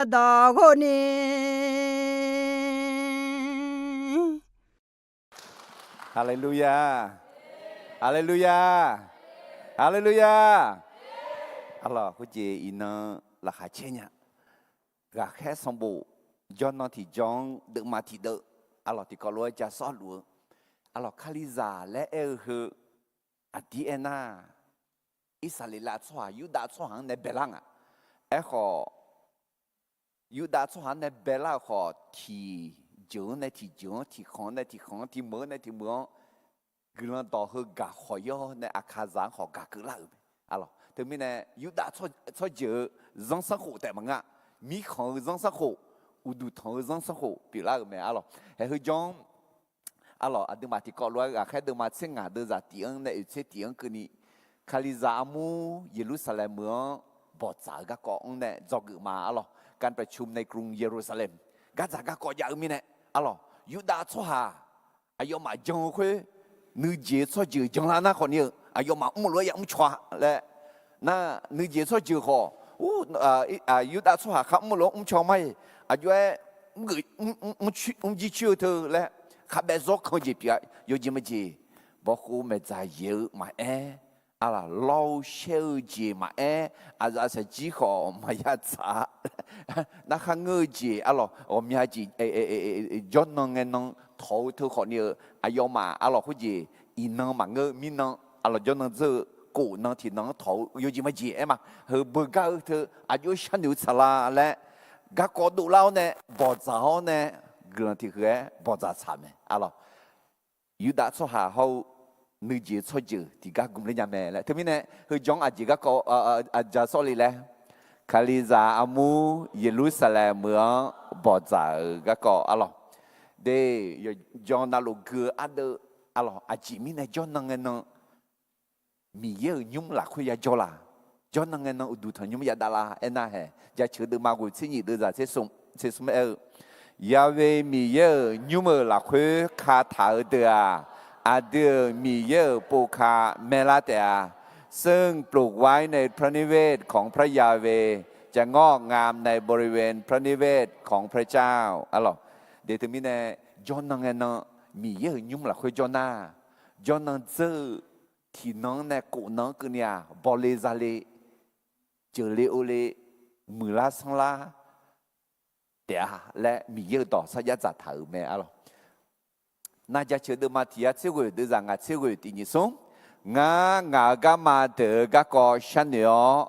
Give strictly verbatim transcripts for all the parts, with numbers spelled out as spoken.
yadaq ghawrni. Haleluya. Haleluya. Haleluya. Arlawq, khoerjeq iqnan laqkhaq caer nya. Ghaqkhaer sanqbof jawrnan tiqjawr-anr deuvma tiqdeuv, arlawq, tiqkawv lof-aer ja sawr luf-eu, arlawq, Kalizaq laer aer-eu heu aqdir aernar, Irsaqleqlav tsawrhaq, Yurdav tsawrhaq-anr nae baelar nga. Aerkhawf, Yurdav tsawrhaq-anr nae baelar-euq khawf, tiqjeuq-anr nae tiqjeuq-anr, tiqkhanq-anr nae tiqkhanq-anr, tiqmeuq-anr nae tiqmeuq-anr, guiqlanq dawq heu gaq khawq yawr nae Aqkaqzaq-anr khawf gaq keuvlar-euq mae. Arlawq, teumirnae Yurdav tsawrjeuq-eu zanrsanrkhof taef maqngeur-a. Mirkhanq-eu zanrsanrkhof, uqduq tanq-eu zanrsanrkhof pyeuflar-euq mae. Arlawq, haeq heu jawr-anr arlawq, aqduimaf tiqkawv lof-aer ghaqkhaer deuvma tser ngaq deuvzaq tif-anr nae oeq tser tif-anr keuvni, Kalizaq armur Yeqlursaqlaeq meuq-anr bawqdzaq-eu garkawv-anr nae dzawgeuf ma. Arlawq, การประชุมในกรุงเยรูซาเล็ม gardzaq garkawv jav-eu mirnae, arlawq, Yurdav tsawrhaq aqyawfmaf jan-eu khoer, nuijeq-eu tsawrjeuq janlar nar khawfni-eu, aqyawfmaf mrlof-aer ya mrcaw-a laer, nar nuijeq-eu tsawrjeuq khawf, Yurdav tsawrhaq khar mrlof-aer mrcaw ma-iq, aqjox-aer mrjir coer-eu teu laer, khar baev zawr kan jeq pyeuf-a. Yawjeq majeq, bawkhov maeqdzaq yaeq-eu maqaer, arlawq, lawr-eu shaer-eu jeq maqaer, aqzaf saqjir khawf maqya tsaq-a. Narkhar ngeur-eu jeq, arlawq, ghawqmya jeq jawrnan ngae nan tawq-eu teu khawfni-eu, aqyawfmaf arlawq khoerjeq iqnan maqngeur mirnan, arlawq, jawrnan dzeur-eu kof nan tiqnan-anr tawq-eu yawjeq majeq aer ma. Heu beugar-eu teu aqjox sharnoeq-eu tsaqlar laer, garkawv dovlar-awr nae, bawqdzaq-awr nae, guiqlanq tiq huiq-aer bawqdzaq tsaq mae. Arlawq, Yurdav tsawrhaq hawr-eu nuijeq tsawrjeuq tiqgar gmq ler nya mae laer. Teumirnae heu jawr-anr aqjeq garkawv aqja sawr le laer, Kalizaq armur Yeqlursaqlaeq meuq-anr bawqdzaq-euq garkawv, arlawq, de, yawqjan navluf gui-eu ardeuv, arlawq, aqjeq mirnae jawrnan ngae nan Miqyaer-euq nymr lafkhoer yajawr la? Jawrnan ngae nan uqduq tanqnymr yadav la? Aernar haeq, Jaceuq deuvma ghoeq tser nyiq deuvzaq tser smr aer-eu, Yahweh Miqyaer-euq nymr-euq lafkhoer kataq-eu deuq-aq, aqdui-euq Miqyaer-euq povka maelar taef-a. ซึ่งปลูกไว้ในพระนิเวศของพระยาเวห์ จะงอกงามในบริเวณพระนิเวศของพระเจ้า Arlawq, de teumirnae, jawrnan ngae nan Miqyaer-euq nymr lafkhoer jawr nar, jawrnan dzeur-eu tiqnan-anr nae kof nan-anr keuvni-aq, bawle zale, jeuqle ovle, muiqlar sanrlar taef-a laer Miqyaer-euq dawq sarjax dzaqtaq-euq mae, arlawq. Nar Jaceuq deuvma tiq yar tser ghoeq deuvzaq ngaq tser ghoeq tiq nyiq smr, Ngar ngaq-euq garma deuq-eu garkawv sharnoeq-awr,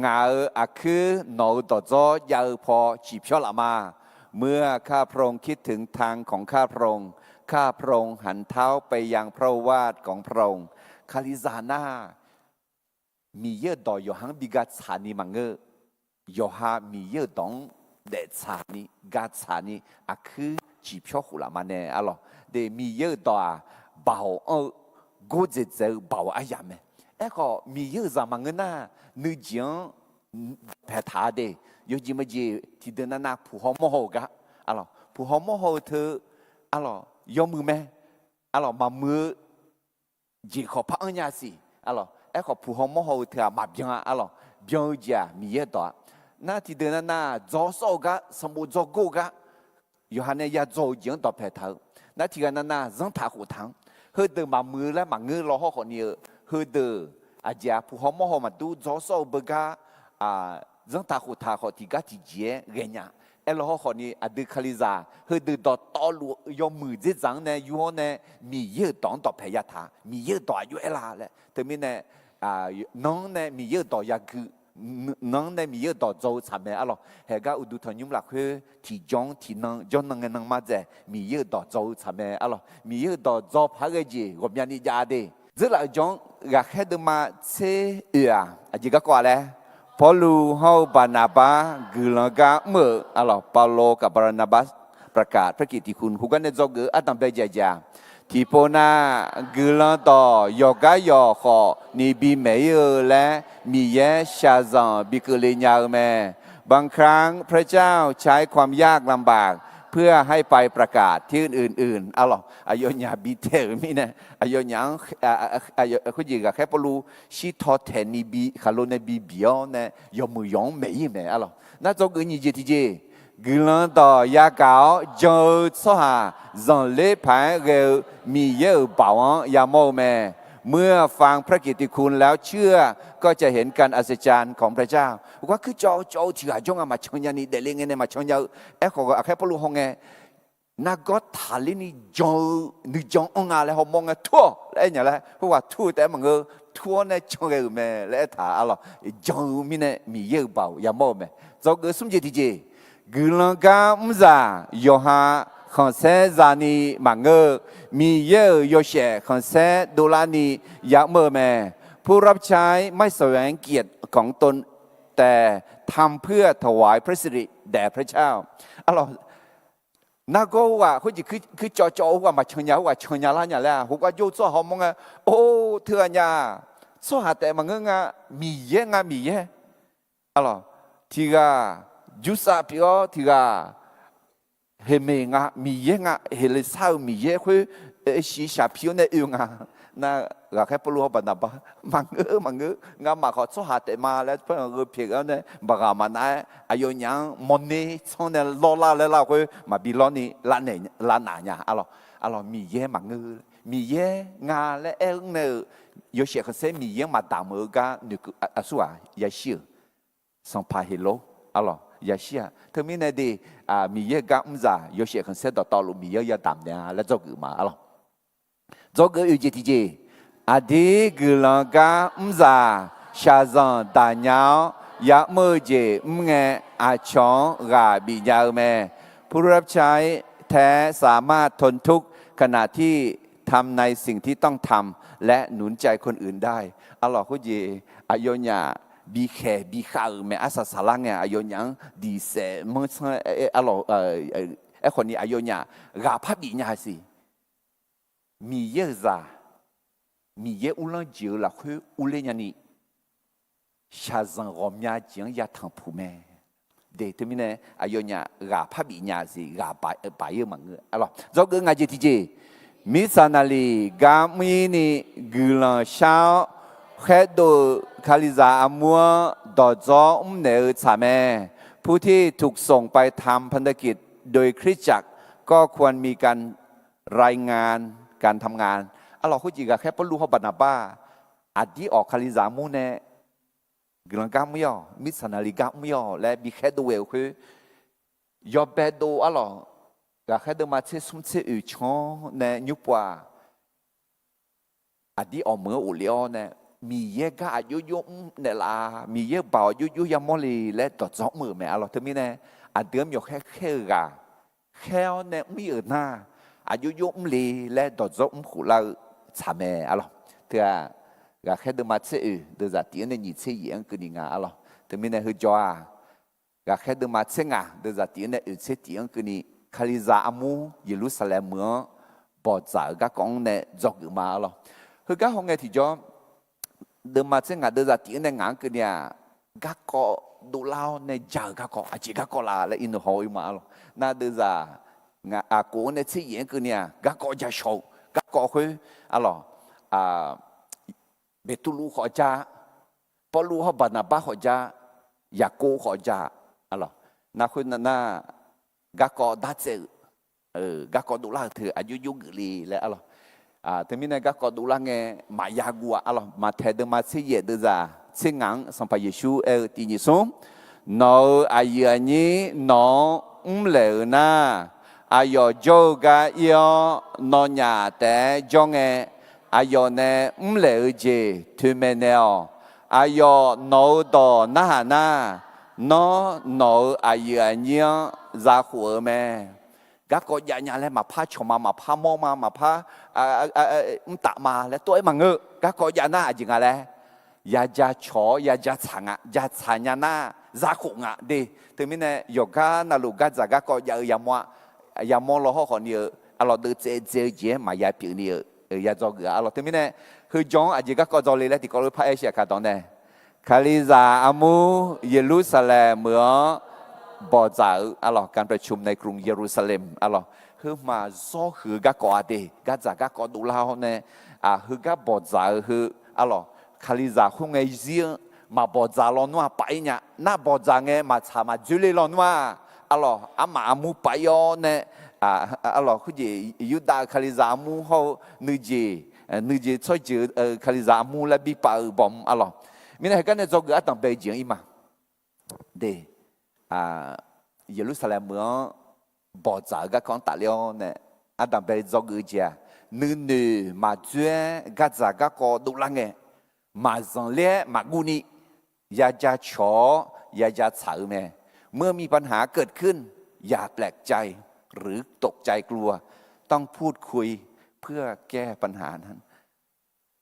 ngaq-euq aqkuir nawq-euq dawqdzawr jav-eu paw ciqpyawr laf ma. เมื่อข้าพระองค์คิดถึงทางของข้าพระองค์ ข้าพระองค์หันเท้าไปยังพระโอวาทของพระองค์ Kalizaq nar, Miqyaer-euq dawq yawqha-anr bi ga tsaqni maqngeur. Yawqha Miqyaer-euq dawq-anr daeftsaq ni, ga tsaq ni, aqkuir ciqpyawr khof laf ma nae, arlawq. De, Miqyaer-euq dawq-aq, baoq anr-eu, gordzaeq dzaeq-eu baoq aryamq mae. Aerkhawf, Miqyaer-euq zaq maqngeur nar, nuijeq-anr paeqtaq-a de. Yawjeq majeq tiqdeuq navnav puq haw mawr haw-euq gar, arlawq, puq haw mawr haw-eu teu, arlawq, yawmuiq mae, arlawq, maqmuiq-eu jeq khawf par anr nya siq, arlawq. Aerkhawf, puq haw mawr haw-eu teu-aq maqbyan-a, arlawq. Byan-eu jeq-aq Miqyaer-euq dawq-a. Nar tiqdeuq navnav dzaw sawr-eu gar, sanqbof dzaw gor-eu gar, yawqha nae ya dzaw-eu jeq-anr dawqpaeq taq-eu. Nar tiq ghaq navnav zanrtaq khoftaq-anr, heudeuq maqmuiq-eu laer maqngeur law hawr khawfni-eu, heudeuq aqjeq-aq puq haw mawr haw maqdur dzaw sawr-eu beugar, zanrtaq khoftaq khawf tiqgar tiqjeq-aer ghaenya. Aerlaw hawr khawfni aqdui Kalizaq heudeuq dawqtawvluf yawmuiq dzerdzaq-anr nae yur-awr nae Miqyaer-euq dawq-anr dawqpaeq yataq, Miqyaer-euq dawq aqjox aerla laer. Teumirnae, nan-anr nae Miqyaer-euq dawq yagui, nan-anr nae Miqyaer-euq dawq dzaw-eu tsaq mae, arlawq. Haeq gar uqduq tanqnymr lafkhoer tiqjawr-anr tiqnan jawrnan ngae nan mardzaeq Miqyaer-euq dawq dzaw-eu tsaq mae, arlawq. Miqyaer-euq dawq dzaw paq-aer ghae jeq ghawqmyani jav de. Dzeurlaf-euq jawr-anr ghaqkhaer deuvma tser oeq-aq, aqjeq garkawv-a laer, Pawrluv hawr-eu Baqnaqbar guiqlanq gar mr-euq, arlawq, เปาโลกับ บานาบัส ประกาศพระกิตติคุณ heugar nae dzawgeuf-eu ardanq bae jaqjaq. Tiqpov nar, guiqlanq dawq yawqgar yawq khawf ni bimaeq ir-eu laer Miqyaer shaqzanq bi keuvle nya-eu mae. บางครั้งพระเจ้าใช้ความยากลำบาก เพื่อให้ไปประกาศที่อื่นๆ arlawq, aqyawfnyaf bi tae-euq mirnae, aqyawfnyaf-anr khoerjeq ghaqkhaer Pawrluv shirtaw taeqni bi khaqlo nae bi biq-awr nae yawmuiq yawq-anr maeq-ir-eu mae arlawq. Nar dzawgeuf nyiq jeq tiqjeq, guiqlanq dawq yagaq-awr jan-eu tsawrhaq zanqler paq-aer ghae-eu Miqyaer-euq baoq-anr yamawr-eu mae. เมื่อฟังพระกิตติคุณแล้วเชื่อก็จะเห็นการอัศจรรย์ของพระเจ้า. Heugar kuircawv cawv-eu tiq ghaq jawr nga maqcan nyani daefle ngae nae maqcan nya-eu. Aerkhawf ghaqkhaer Pawrluv hawngae, nargawr taqler ni jan-eu nuijan anr nga laer hawmawr ngae, tur-awq laer aer nya laer khoerghaq tur-eu taef-aer maqngeur, tur-awr nae can ghae-euq mae laer aertaq arlawq. Jan-eu mirnae Miqyaer-euq baoq yamawr-eu mae. Dzawgeuf smr jeq tiqjeq, guiqlanq gar mrzaq yawqha khanqsaer za'ni maqngeur-eu, Miqyaer-euq yawshaef khanqsaer dovlarni ya'mr-eu mae. ผู้รับใช้ไม่แสวงเกียรติของตน แต่ทำเพื่อถวายพระสิริแด่พระเจ้า. Arlawq, nargawr khoerghaq khoerjeq kuircawv cawv-eu khoerghaq maqcan nya khoerghaq can nya lar nya laer-aq, heugar jawr-eu tsawrhaq hawmawr ngae, or, teughaq nya-aq, tsawrhaq taef maqngeur nga, Miqyaer nga Miqyaer. Arlawq, tiq ghaq jursav pyeuf-awr tiq ghaq heqmeq nga, Miqyaer nga, heqleqsar-eu Miqyaer khoer shiqshaq pi-awr nae oe nga. Nar ghaqkhaer Pawrluv hawr Baqnaqbar, maqngeur maqngeur, ngamaf khawf tsawrhaq taef ma laer pawr-anr gheu pyaeq-awr nae baqghaq maqnav-aer aqyawfnyaf-anr mawrner tsanr nae lawrlar laer lar-eu khoer maqbi lawrni lavnaq nya arlawq. Arlawq, Miqyaer maqngeur, Miqyaer nga laer aer-anr nae-euq yawshaef khanqsaer Miqyaer-anr maqdamq-eu gar noeqkeuv aqsurghaq yashir-euq. Sanqpaq Heqlor arlawq yashir-aq, teumirnae de, Miqyaer gar mrzaq yawshaef khanqsaer dawqtawvluf Miqyaer-anr yadamq naeq-a laer dzawgeuf ma arlawq. Dzawgeuf oeq jeq tiqjeq, aqdir guiqlanq gar mrzaq shaqzanq daqnya-awr ya'mr-eu jeq mr ngae, aqcawq-anr ghaq bifnya-eu mae. ผู้รับใช้แท้สามารถทนทุกข์ขณะที่ทำในสิ่งที่ต้องทำและหนุนใจคนอื่นได้. Arlawq, khoerjeq aqyawfnyaf bikhaeq bikhav-euq mae. Arsaq saqlar ngae aqyawfnyaf-anr diqsaef manrsanr arlawq. Aerkhawf ni aqyawfnyaf ghaq par bifnya siq. Miqyaer-euq zaq, Miqyaer uvlanr jeq-eu lafkhoer urler nyani shaqzanq ghawqmya jeq-anr yatanq puq mae. De teumirnae aqyawfnyaf ghaq par bifnya siq, ghaq baq-ir-eu maqngeur. Arlawq, dzawgeuf ngaq jeq tiqjeq, mirtsaq naqliq gar mr-ir ni guiqlanq shar-awr khaerdov-eu Kalizaq armur-anr dawqdzawr mrnaeq-eu tsaq mae. ผู้ที่ถูกส่งไปทำพันธกิจโดยคริสตจักรก็ควรมีการรายงานการทำงาน. Arlawq, khoerjeq ghaqkhaer Pawrluv hawr Baqnaqbar aqdir awq Kalizaq armur nae guiqlanq gar mr-ir-awq, mirtsaq naqliq gar mr-ir-awq laer bi khaerdov ghae-eu khoer, yawbae dov arlawq, ghaqkhaer deuvma tser smr tser oeq can-awr nae nymr pov-aq, aqdir awq meuq-anr ghofle-awr nae, Miqyaer gar aqjox jox mr naeqlaf-a, Miqyaer-euq baoq aqjox jox yamawr le laer dawqdzawr mr-euq mae arlawq. Teumirnae aqdui-anr myawqkhaer khaer-eu ghaq khaer-awr nae mr-ir-euq nar, aqjox jox mr le laer dawqdzawr mr khoflar-eu tsaq mae arlawq. Teu-aq, ghaqkhaer deuvma tser oeq deuvzaq tif-anr nae nyiq tser yaef-anr keuvni nga arlawq. Teumirnae heujawr-aq, ghaqkhaer deuvma tser ngaq deuvzaq tif-anr nae oeq tser tif-anr keuvni, Kalizaq armur Yeqlursaqlaeq meuq-anr bawqdzaq-euq garkawv-anr nae dzawgeuf ma arlawq. Heugar hawngae tiqjawr, deuvma tser ngaq deuvzaq tif-anr nae ngaq-anr keuvni-aq, garkawv dovlar-awr nae ja-euq garkawv aqjeq garkawv la laer irnui haw-ir ma arlawq. Nar deuvzaq aqkof-anr nae tser yaef-anr keuvni-aq, garkawv ja shawq-eu garkawv khoer arlawq, Beqtuvluv khawf ja, Pawrluv hawr Baqnaqbar khawf ja, Yaqkov khawf ja arlawq. Nar khoer nar, garkawv dartsaev-euq, garkawv dovlar-euq teu aqjox jox geufle laer arlawq. Teumirnae garkawv dovlar ngae maqya guv-a arlawq. Maqtaeq deuvma tser yaef deuvzaq tser ngaq-anr Sanqpaq Yeqsur aer-eu tiq nyiq smr, nawq-euq aqyuif aqnyir nawq-anr mrlaeq-euq nar, aqyawf jawr-eu gar ir-awr nawnyaf taef-aer jawr ngae, aqyawf nae mrlaeq-eu jeq toeqmaeq naeq-awq. Aqyawf nawq-eu dawq narhaq nar, nawr nawq-euq aqyuif aqnyir-anr zakhof-eu mae. Garkawv jav nya laer maqpar cawq ma, maqpar mawr ma, maqpar mrtaf ma laer tov-aer maqngeur. Garkawv jav nar aqjeq nga laer, yaja cawq-awr yaja tsaq nga, ja tsaq nya nar zakhof nga de. Teumirnae yawqgar navluf gardzaq garkawv jav-eu yamawr-a, yamawr law hawr khawf ni-eu arlawq, deuvtsaev dzae-eu jeq-aer maqya pyeuf ni-eu ya dzawgeuf-a arlawq. Teumirnae heujan-anr aqjeq garkawv dzaw le laer tiqkawv lof par aer shir-aq kaq dawq nae, Kalizaq armur Yeqlursaqlaeq meuq-anr bawqdzaq-eu arlawq, การประชุมในกรุงเยรูซาเล็ม arlawq, heu hmq-aq zawr huiq-eu garkawv-a de, gardzaq garkawv dovlar-awr nae, heugar bawqdzaq-eu heu arlawq, Kalizaq khoerngae zir-anr maqbawqdzaq lawnmr-aq paf-ir nya. Nar bawqdzaq ngae maqtsaq maqdzoerler lawnmr-aq, arlawq, armaf armur paf-ir-awr nae, arlawq, khoerjeq Yurdav-euq Kalizaq armur hawr-eu nuijeq, nuijeq tsawrjeuq-eu Kalizaq armur laer bi paf-eu bawm arlawq. Mirnae heugar nae dzawgeuf ardanq bae-eu jeq-anr ir ma. De, Yeqlursaqlaeq meuq-anr bawqdzaq-eu garkawv-anr tafler-awr nae, ardanq bae dzawgeuf-eu jeq-aq, nuinoeq maqdzoer-aer gardzaq garkawv dovlar ngae, maqzanqler-aer maqguv ni, ya jacawq-awr ya jatsaq-eu mae. เมื่อมีปัญหาเกิดขึ้น อย่าแปลกใจ หรือตกใจกลัว ต้องพูดคุยเพื่อแก้ปัญหานั้น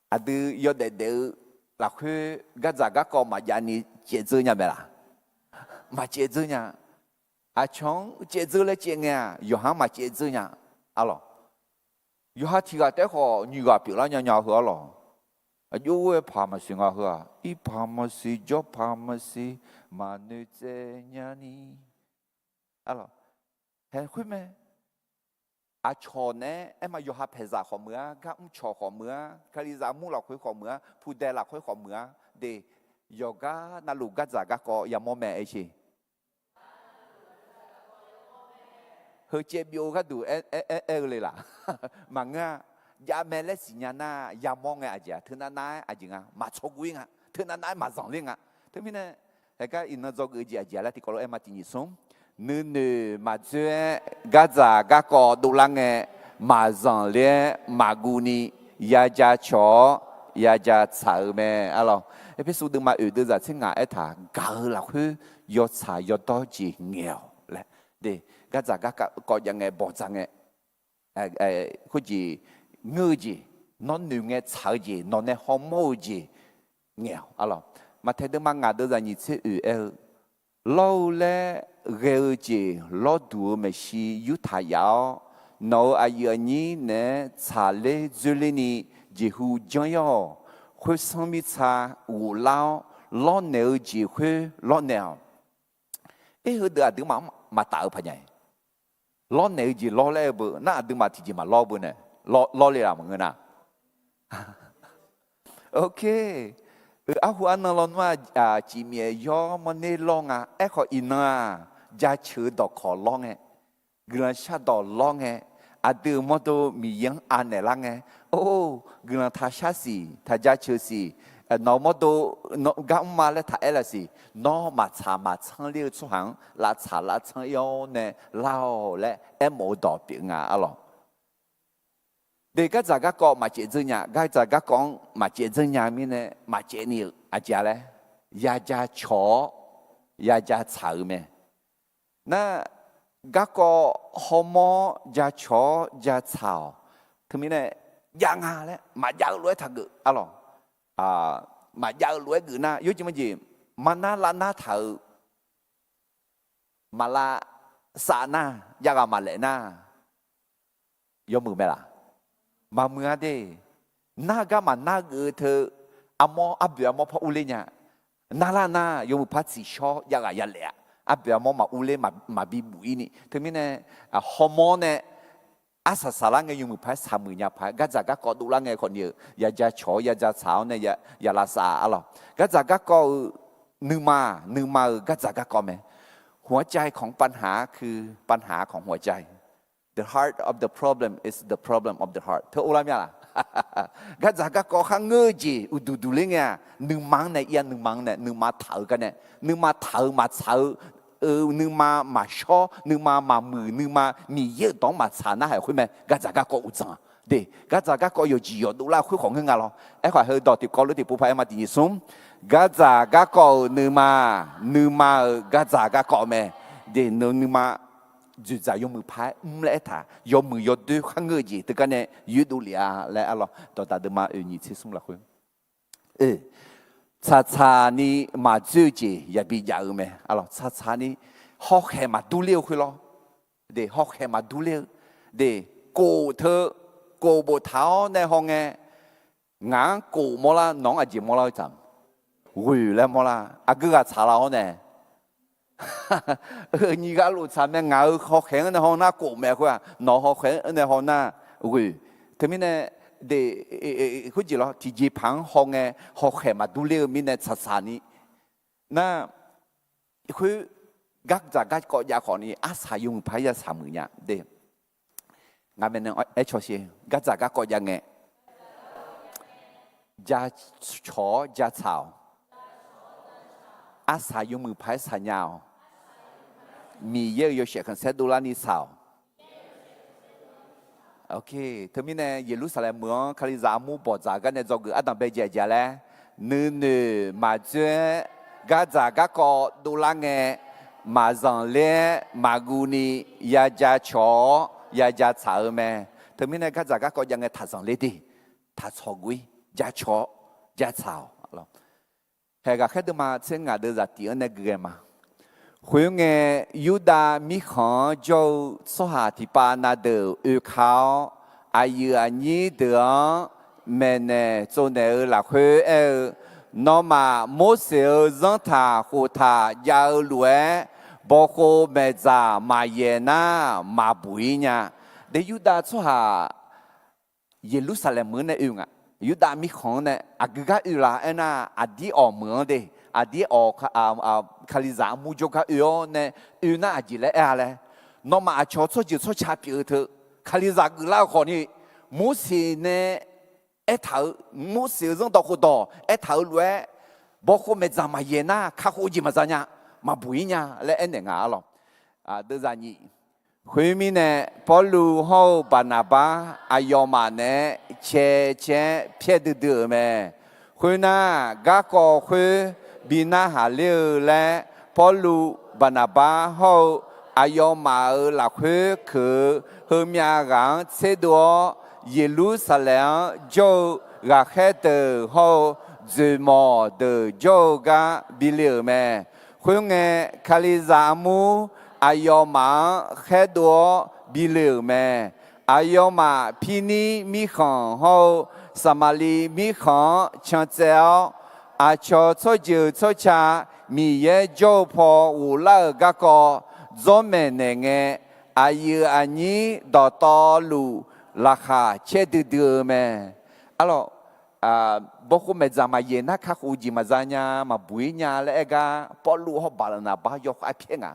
Aqdui yawdaef daef-eu lafkhoer gardzaq garkawv maqjav ni caevdzeur nya mae laq? Maqcaev dzeur nya. Aqcawq-anr caevdzeur laer caev ngae-aq, yawqha-anr maqcaev dzeur nya arlawq. Yawqha tiq ghaq taef-aer khawf nyiq ghaq pyeuflar nya nya heu arlawq. Aqjox-aer paq maqsiq nga heu-aq, irpaq maqsiq jawrpaq maqsiq maqnoeq tsaev nya ni arlawq. Haeq khoer mae. Aqcawq naeq-aer aerma yawqha paeqzaq khawf meuq-ar, gar mrcawq khawf meuq-ar, Kalizaq mur lafkhoer khawf meuq-ar, pudae lafkhoer khawf meuq-ar de, yawqgar navluf gardzaq garkawv yamawr mae aer sheq. Heu caev byov-eu gharduq aer-eu le laq? Maqngeur-a. Jav mae laer siqnya nar yamawr ngae aqjeq-a, teunav nav-aer aqjeq nga maqtawr guv-ir nga, teunav nav-aer maqzanqler nga. Teumirnae, haeqgar iqnan dzawgeuf-eu jeq aqjeq-a laer tiqkawv lof-aer ma tiqnyif smr, nuinoeq maqdzoer-aer gardzaq garkawv dovlar ngae, maqzanqler-aer maqguv ni, ya jacawq-awr ya jatsaq-eu mae arlawq. Erpersu deuvma oeq deuvzaq tser ngaq aertaq gaq-eu lafkhoer yawtsaq yawdawr jeq ngaeq-awq laer. De, gardzaq garkawv jav ngae bawqdzaq ngae, khoerjeq ngeur-eu jeq, nawr noeq ngae tsaq-eu jeq, nawq nae hawmawr-eu jeq ngaeq-awq arlawq. Maqtaeq deuvma ngaq deuvzaq nyiq tser oeq aer-eu, lawr-eu laer ghae-eu jeq lawrduq-eu maeqshi yurtaq yaf-awr, nawq-euq aqyuif aqnyir naeq-aer tsaqler dzoerler ni jeqhu janr-ir-awq. Khoersanr mirtsa ghoflar-awr, lawrnaeq-eu jeq khoer lawrnaeq-awq. Aer, heudeuq aqduimaf-anr maqtaf-eu paqnya-iq, lawrnaeq-eu jeq lawr laer-eu beu nar, aqduimaf tiqjeq maqlawr beu nae, lawr le laf maqngeur nar. Ok. Arhu arnan lawnmr-aq, cifmyaef yawr mawrner lawr nga. Aerkhawf iqnan-aq, jaceuq-eu dawqkawq lawr ngae, guiqlanq shardawq lawr ngae, aqdui-euq mawrdo Miqyaer-anr anaeq lar ngae, or, guiqlanq taq shar siq, taq jaceuq siq, nawq-euq mawrdo gar mr ma laer taq aer laf siq, nawr maqtsaq maqtsanr ler-eu tsawrhaq-anr lavtsaq lavtsanr-ir-awr nae lar-awq laer aermawf-eu dawq pyeuf nga arlawq. De, gardzaq garkawv maqcaev dzeur nya, gardzaq garkawv-anr maqcaev dzeur nya mirnae maqcaev ni-euq aqjeq-a laer, ya jacawq-awr ya jatsaq-eu mae. Nar, garkawv hawmawr-awr jacawq-awr jatsaq-awq. Teumirnae jav nga laer maqjav-eu lof-aer taqgeuf arlawq. Maqjav-eu lof-aer geuf nar, yawjeq maqjeq, maqnar lavnar taq-euq, maqlav sav nar, jav ghaq maqlaef nar, yawmuiq mae laq? Maqmuiq-a de. Nar gar maqnar geuf-eu teu, armawr arboeq armawr par urler nya. Narlar nar yawmuiq par tsiqshawr jav ghaq yalaef-a. Arboeq armawr maqurler maqbi buf-ir ni. Teumirnae, hawmawr nae arsaq saqlar ngae yawmuiq par-aer saqmuiq nya paq-aer, gardzaq garkawv dovlar ngae khawf ni-euq ya jacawq-awr ya jatsaq-awr nae ya lavsav arlawq. Gardzaq garkawv-euq nuima, nuima-euq gardzaq garkawv mae. หัวใจของปัญหาคือปัญหาของหัวใจ The heart of the problem is the problem of the heart teu or lar mya laq? Gardzaq garkawv kharngeur-eu jeq uqduq duq ler ngae-aq, nuima-anr nae ir-a, nuima-anr nae, nuima taq-eu gar nae, nuima taq-eu maqtsaq-eu, nuima maqshawr, nuima maqmuiq, nuima Miqyaer-euq dawq-anr maqtsaq narhaq khoer mae, gardzaq garkawv uqdzan-a. De, gardzaq garkawv yawqjeq yawqdov lar khoer khawf ngeur nga lawr. Aerkhawf heu dawq tiqkawv lof tiqpov paq-aer ma tiqnyif smr, gardzaq garkawv-euq nuima, nuima-euq gardzaq garkawv mae. De, nuima dzoeqdzaq yawmuiq par-aer mr laer aertaq, yawmuiq yawdoer kharngeur-eu jeq teugar nae yoerdov lef-a laer arlawq. Dawqdaq deuvma oeq nyiq tser smr lafkhoer, tsaqtsaq ni maqdzoer-eu jeq yabi jav-eu mae arlawq. Tsaqtsaq ni hawkhaeq maqdur ler-eu khoer lawr. De, hawkhaeq maqdur ler-eu, de, kof teu, kof boftaq-awr nae hawngae, ngaq-anr kof mawrlar, nawq-anr aqjeq mawrlar-eu taq? Ghoeq laer mawrlar. Aqgeu ghaq tsaqlar-awr nae Nyiq ghaq lof tsaq mae, ngaq-euq hawkhaeq-anr nae haw nar kof mae khoer-aq, nawq-euq hawkhaeq-anr nae haw nar ghoeq. Teumirnae de, khoerjeq lawr, tiqjeq paq-anr haw ngae hawkhaeq maqdur ler-eu mirnae tsaqtsaq ni. Nar, khoer gardzaq garkawv jav khawf ni arsaq yawmuiq paq-aer ya saq muiq nya de. Ngaq maeqnaeq aer cawsher, gardzaq garkawv jav ngae, jacawq-awr jatsaq-awq. Arsaq yawmuiq paq-aer saq nya-awq. Miqyaer-euq yawshaef khanqsaer dovlar ni saq-awq. Teumirnae Yeqlursaqlaeq meuq-anr Kalizaq armur bawqdzaq-eu gar nae dzawgeuf ardanq bae jaeq jaeq laer, nuinoeq maqdzoer-aer gardzaq garkawv dovlar ngae, maqzanq ler-aer maqguv ni ya jacawq-awr ya jatsaq-eu mae. Teumirnae gardzaq garkawv jav ngae taqzanq ler de, taqtsawq guv-ir, jacawq-awr jatsaq-awq. Haeq ghaqkhaer deuvma tser ngaq deuv zaqtif-anr nae gui ghae ma. Khoerngae, Yurdav mirkhanq-anr jawr-eu tsawrhaq tiqpav na deuq oeka-awr, aqyuif aqnyir deuq-anr maeqnaeq tsovnaeq-eu lafkhoer aer-eu, Nawmaf Morseq-euq zanrtaq khoftaq jav-eu lof-aer, bawkhov maeqdzaq maqyaeq nar maqbuq-ir nya. De Yurdav tsawrhaq Yeqlursaqlaeq meuq-anr nae oe nga. Yurdav mirkhanq-anr nae aqgeu gar oe la aernar, aqdir awq meuq-anr de, aqdir awq, Kalizaq armur jawrgar oe-awr nae, oe nar aqjeq laer aer-a laer, nawmaf aqcawq tsawrjeuq tsawrca pyeuf-eu teu, Kalizaq geuflar-eu khawf ni, Morseq nae aertaq-euq, Morseq-euq zanrdawq khofdawq aertaq-euq lof-aer, bawkhov maeqdzaq maqyaeq nar kakhof-eu jeq maqza nya, maqbuq-ir nya laer aernaeq nga arlawq. Deuvzaq nyiq. Khoermirnae, Pawrluv hawr-eu Baqnaqbar aqyawfmaf naeq-aer cae cae-aer pyaer duidui-euq mae. Khoernar, garkawv khoer bi narhaq ler-eu laer, Pawrluv, Baqnaqbar hawr-eu aqyawfmaf-euq lafkhoer keuq-eu heumyav ghaq-anr tserdov-awr, Yeqlursaqlaeq-anr jawr-eu ghaqkhaer deuq hawr-eu dzoeqmawq deuq jawr-eu gar bi le-euq mae. Khoerngae, Kalizaq armur aqyawfmaf-anr khaerdov-awr bi le-euq mae. Aqyawfmaf Pirnir mirkhanq hawr-eu Saqmaqliv mirkhanq-anr cantsaev-awr, aqcawq tsawrjeuq tsawrca Miqyaer jawr-eu paw ghoflar-euq garkawv dzawrmaeq naeq ngae, aqyuif aqnyir dawqtawvluf laqkhaq caer duidui-eu mae. Arlawq, bawkhov maeqdzaq maqyaeq nar kakhof-eu jeq maqza nya, maqbuq-ir nya laer aer gar, Pawrluv hawr Baqnaqbar yawkhav pyaer nga.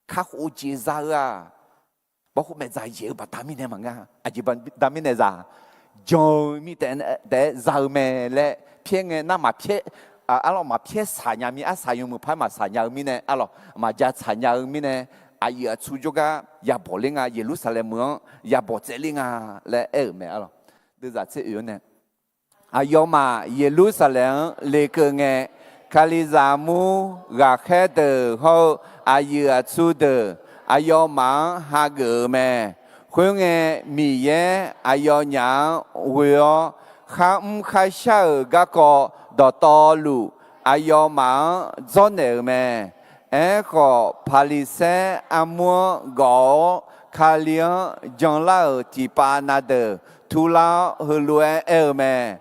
Kakhof-eu jeq za-eu-aq, bawkhov maeqdzaq yaeq-eu baqda mirnae maqngeur. Aqjeq baqda mirnae za, jan-eu mirnae taef-aer za-eu mae laer pyaer ngae nar, maqpyaer, arlawq, maqpyaer saq nya mir, arsaq yawmuiq paq-aer maqsaq nya-eu mirnae arlawq, maqja tsaq nya-eu mirnae, aqyuif aqtsu jawrgar yabawq ler nga, Yeqlursaqlaeq meuq-anr yabawq tsaevler nga laer aer-euq mae arlawq. Deuvzaq tser oe-anr nae, aqyawfmaf Yeqlursaqlaeq-anr lekeuv ngae, Kalizaq armur ghaqkhaer deuq hawr-eu aqyuif aqtsu deuq aqyawfmaf-anr hageuf-eu mae. Khoerngae, Miqyaer aqyawfnyaf-anr ghoe-awr, kharmr kharshar-euq garkawv dawqtawvluf aqyawfmaf-anr dzawrnaeq-euq mae. Aerkhawf, Paqliqsaer armur-anr gawf-awr, Kali-anr janlar-euq tiqpav na deuq turlar-awr, heulof-aer aer-eu mae.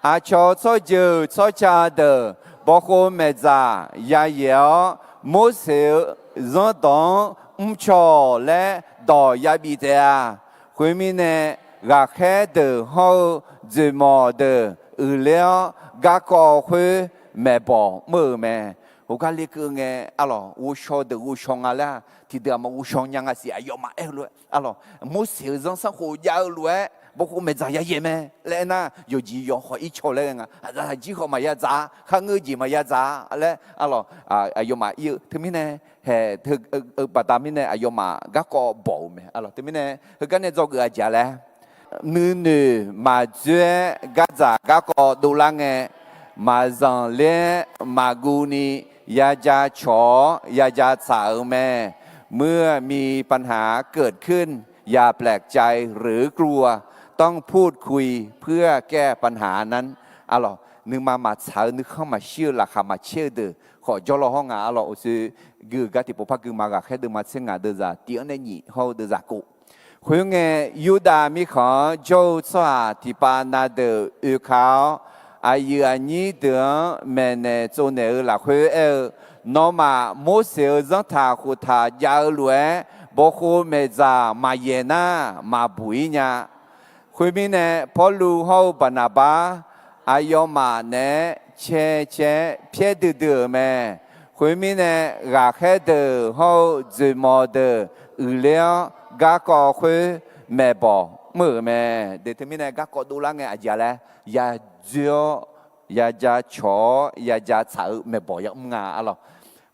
Aqcawq tsawrjeuq tsawrca deuq bawkhov maeqdzaq yayaeq-awr, Morseq-euq zanrdawq-anr mrcaw-awq laer dawq yabif taef-a. Khoermirnae, ghaqkhaer deuq hawr-eu dzoeqmawq deuq uiqler-awr, garkawv khoer maeqbawq mr-euq mae. Heugar lekeuv ngae, arlawq, ghovshaw deuq ghovshaw nga laer-aq, tiqdeuq-aq maqghovshaw nya nga siq, aqyawfmaf aer-eu lof-aer, arlawq, Morseq-euq zanrsanrkhof jav-eu lof-aer bawkhov maeqdzaq yayaeq mae laer aernar, yawqjeq yawqkhawf ircaw laer ghae nga. Aqda aqjir khawf maqya dzaq-a, kharngeur jeq maqya dzaq-a laer, arlawq, aqyawfmaf ir-eu teumirnae, haeq, baqda mirnae aqyawfmaf garkawv bawq-euq mae. Arlawq, teumirnae heugar nae dzawgeuf-a jeq-a laer, nuinoeq maqdzoer-aer gardzaq garkawv dovlar ngae, maqzanq ler-aer maqguv ni ya jacawq-awr ya jatsaq-euq mae. เมื่อมีปัญหาเกิดขึ้น อย่าแปลกใจหรือกลัว ต้องพูดคุยเพื่อแก้ปัญหานั้น Arlawq, nuima maqtsaq-eu, nuikhanr maqshir-eu, laqkhaq maqcaer-eu deuq khawf jawrlaw hawr nga. Arlawq, uqshoe gui-eu gar tiqpov par gui ma. Ghaqkhaer deuvma tser ngaq deuvzaq tif-anr nae nyiq hawr-eu deuvzaq kov. Khoerngae, Yurdav mirkhanq-anr jawr-eu tsawrhaq tiqpav na deuq oeka-awr, aqyuif aqnyir deuq-anr maeqnaeq tsovnaeq-eu lafkhoer aer-eu, Nawmaf Morseq-euq zanrtaq khoftaq jav-eu lof-aer, bawqkhof maeqdzaq maqyaeq nar, maqbuq-ir nya. Khoermirnae, Pawrluv hawr-eu Baqnaqbar aqyawfmaf naeq-aer cae cae-aer pyaer duidui-euq mae. Khoermirnae, ghaqkhaer deuq hawr-eu dzoeqmawq deuq uiqler-awr, garkawv khoer maeqbawq mr-euq mae. Deuq teumirnae garkawv dovlar ngae aqjeq-a laer, yadzoer-awr, yaja cawq-awr, yaja tsaq-eu maeqbawq yamr nga arlawq.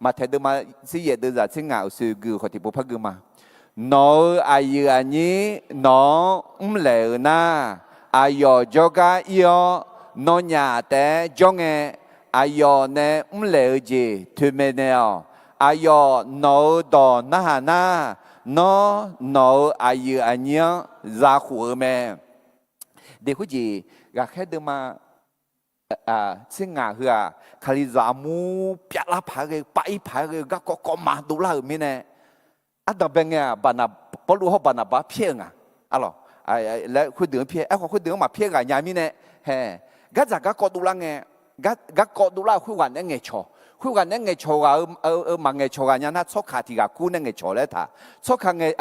Maqtaeq deuvma tser yaef deuvzaq tser ngaq uqshoe gui-eu khawf tiqpov par gui ma. Nawq-euq aqyuif aqnyir nawq-anr mrlaeq-euq nar, aqyawf jawrgar ir-awr, nawnyaf taef-aer jawr ngae, aqyawf nae mrlaeq-eu jeq toeqmaeq naeq-awq. Aqyawf nawq-euq dawq narhaq nar, nawr nawq-euq aqyuif aqnyir-anr zakhof-eu mae. Deq khoerjeq ghaqkhaer deuvma tser ngaq heu-aq, Kalizaq armur pyavlar paq-aer ghae, pav-ir paq-aer ghae, garkawv kawv ma dovlar-euq mirnae, ardanq bae ngae-aq, Baqnaq- Pawrluv hawr Baqnaqbar pyaer-euq nga. Arlawq, laer khoerdeuq-anr pyaer, aerkhawf khoerdeuq-anr maqpyaer ghaq nya mirnae, hae, gardzaq garkawv dovlar ngae, gar- garkawv dovlar-euq khoerghaq naeq-aer ngaeqcawq, khoerghaq naeq-aer ngaeqcawq ghaq-eu, maqngaeqcawq ghaq nya nar, tsawrkaq tiq ghaq kur nae ngaeqcawq laer taq, tsawrkaq ngae-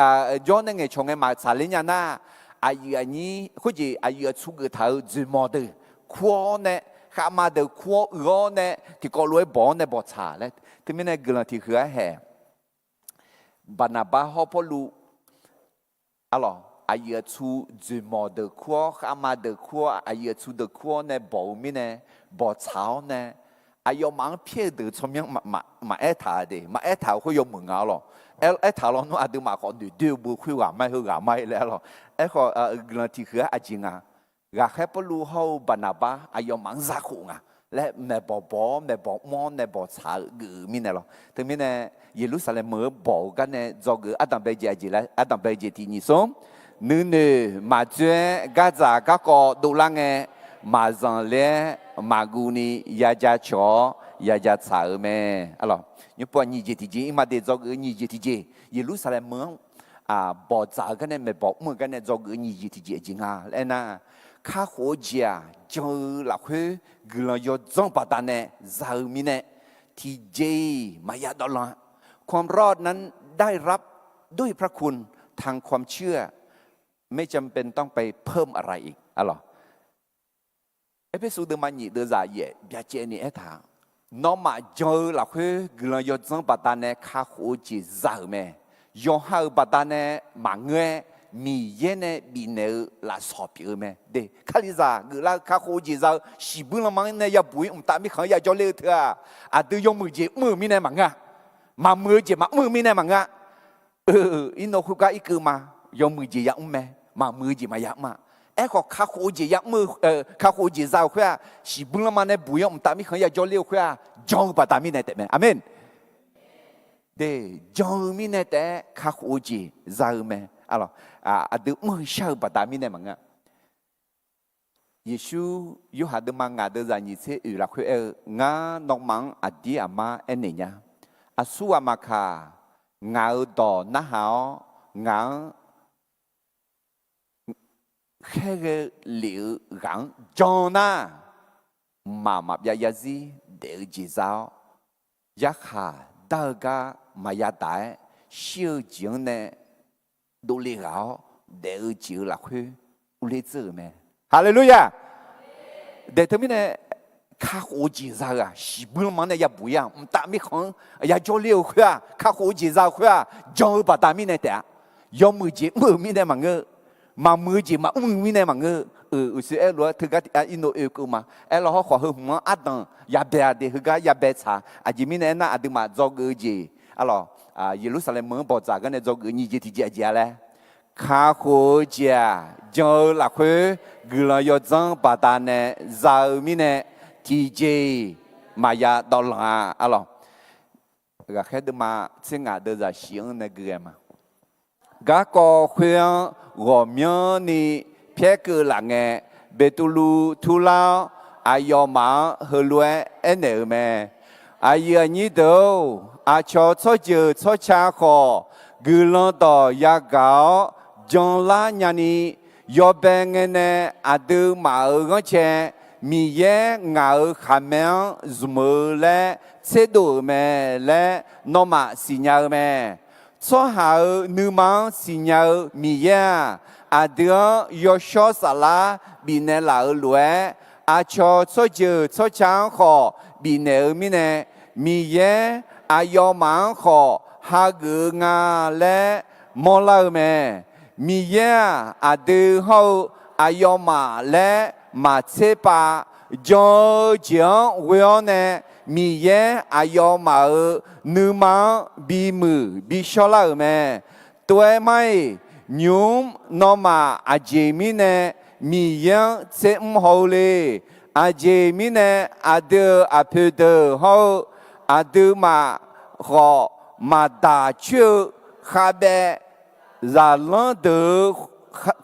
jawr nae ngaeqcawq ngae maqtsaq ler nya nar, aqyuif aqnyir khoerjeq aqyuif aqtsu geuf taq-euq dzoeqmawq deuq kur-awr nae, khavma deuq kur-awr uiq-awr nae, tiqkawv lof-aer bawq-awr nae bawqtsaq laer. Teumirnae guiqlanq tiq huiq-aer haeq. Baqnaqbar hawr Pawrluv, arlawq, aqyuif aqtsu dzoeqmawq deuq kur-awr, khavma deuq kur-awr, aqyuif aqtsu deuq kur-awr nae bawq-eu mirnae, bawqtsaq-awr nae, aqyawfmaf-anr pyaer-eu deuq tsawrmyanr maqaer taq-a de, maqaer taq-euq khoer yawmuiq nga arlawq. Aer- aertaq lawnmr aqduimaf khawf noeqdoer-eu beu khoerghaq ma-aer heughaq ma-aer laer arlawq. Aerkhawf, guiqlanq tiq huiq-aer aqjeq nga. Ghaqkhaer Pawrluv hawr-eu Baqnaqbar aqyawfmaf-anr zakhof nga laer maeqbawq bawq-awr, maeqbawq mr-awr nae bawqtsaq-eu geuf-eu mirnae lawr. Teumirnae, Yeqlursaqlaeq meuq-eu bawq-eu gar nae dzawgeuf-eu ardanq bae jeq aqjeq laer, ardanq bae jeq tiq nyiq smr, nuinoeq maqdzoer-aer gardzaq garkawv dovlar ngae, maqzanq ler-aer maqguv ni yaja cawq-awr yaja tsaq-euq mae. Arlawq, nymrpov-aq nyiq jeq tiqjeq, iqmae deuq dzawgeuf-eu nyiq jeq tiqjeq, Yeqlursaqlaeq meuq-anr bawqdzaq-eu gar nae maeqbawq mr-eu gar nae dzawgeuf-eu nyiq jeq tiqjeq aqjeq nga laer aernar, kakhof-eu jeq-aq jan-eu lafkhoer guiqlanq yawdzanr baqdanae za-eu mirnae, tiqjeq-iq maqya dawvlanq-a. ความรอดนั้นได้รับด้วยพระคุณ ทางความเชื่อ ไม่จำเป็นต้องไปเพิ่มอะไรอีก arlawq. Erpersu deuvma nyiq deuvzaq yaef byacaevni aertaq, nawmaf jan-eu lafkhoer guiqlanq yawdzanr baqdanae kakhof-eu jeq za-euq mae. Yawqha-euq baqdanae maqngeur-aer, Miqyaer nae bifnaeq-eu lafsawq pyeuf-eu mae. De, Kalizaq geuflar-eu kakhof-eu jeq za-eu shiqbuir lanma-anr nae yabuq-ir mqtav mirkhanq-anr yajawr ler-eu teu-aq, aqdui yawmuiq jeq mr-euq mirnae maqngeur-a. Maqmuiq-eu jeq maqmr-eu mirnae maqngeur-a. Irnov khoergar irkeuv ma. Yawmuiq jeq yamr mae. Maqmuiq-eu jeq maqya mr-a. Aerkhawf, kakhof-eu jeq yamr-eu, kakhof-eu jeq za-euq khoer-aq, shiqbuir lanma nae buq-ir-anr mqtav mirkhanq-anr yajawr ler-eu khoer-aq, jan-eu baqda mirnae taef mae. Aqmeq. De, jan-eu mirnae taef-aer kakhof-eu jeq za-eu mae. Aqdui mr-eu shar-eu baqda mirnae maqngeur-a. Yeqsur Yorhaq deuvma ngaq deuvzaq nyiq tser oeq lafkhoer aer-eu, Ngar nawmaf-anr aqdir aqmar aernaeq nya. Aqsur ghaq maqkaq, ngaq-euq dawq narhaq-awr, ngaq-anr khaerghae lef-eu ghaq-anr jan nar, mqmaq maqbyav yarzir daef-eu jeq za-awr, yarkhaq dar-eu gar maqya daq-aer, shir-eu jeq-anr nae dovle ghaq-awr, daef-eu jeq-euq lafkhoer urler dzeur-euq mae. Haleluya! Daeq teumirnae, kakhof-eu jeq za-eu-aq, shiqbuir lanma-anr nae yabuq-ir-aq, mqtav mirkhanq-anr yajawr ler-eu khoer-aq, kakhof-eu jeq za-eu khoer-aq, jan-eu baqda mirnae taef-a. Yawmuiq jeq mr-euq mirnae maqngeur-eu, maqmuiq-eu jeq maqmr-eu mirnae maqngeur-eu. Uqshoe aerlof-aer teugar irnov oekeuv ma. Aerlawr hawrkhawf heu hmq-anr ardanq yabae-a de, heugar yabae tsaq. Aqjeq mirnae aernar, aqduimaf dzawgeuf-eu jeq, arlawq, Yeqlursaqlaeq meuq-anr bawqdzaq gar nae dzawgeuf nyiq jeq tiqjeq aqjeq-a laer, kakhof-eu jeq-aq jan-eu lafkhoer guiqlanq yawdzanr baqdanae za-eu mirnae, tiqjeq-iq maqya dawvlanq-a, arlawq. Ghaqkhaer deuvma tser ngaq deuvzaq shif-anr nae gui ghae ma. Garkawv khoer-anr ghawqmyanrni pyaerkeuv laf ngae, Beqtuvluv turlar-awr, aqyawfmaf-anr heulof-aer aernaeq-euq mae. Aqyuif aqnyir deuq-or, aqcawq tsawrjeuq tsawrca khawf, guiqlanq dawq yagaq-awr janlar nyani, yawbae ngae nae aqduimaf-euq ghanrcae Miqyaer ngaq-euq khaqmae-anr zmq-eu laer tserdov-euq mae laer nawmaf siqnya-eu mae. Tsawrhaq-euq nuima-anr siqnya-eu Miqyaer-aq, aqdui-anr yawshawr saflar bifnaeq laf-euq lof-aer, aqcawq tsawrjeuq tsawrca-anr khawf bifnaeq-eu mirnae, Miqyaer aqyawfmaf-anr khawf hageuf-eu nga laer mawrlar-eu mae. Miqyaer-aq, aqdui hawr-eu aqyawfmaf laer maqtser pav, jan-eu jeq-anr ghoe-awr nae Miqyaer aqyawfmaf-euq nuima-anr bimuiq bishawrlar-euq mae. Tov-aer mar-iq, nymq-mr nawmaf aqjeq mirnae Miqyaer-anr tser mr haw-eu le. Aqjeq mirnae aqdui-euq aqpoeq deuq hawr-eu aqduimaf khawf, maqdaq coer-eu khavbaev zaqlanr deuq-eu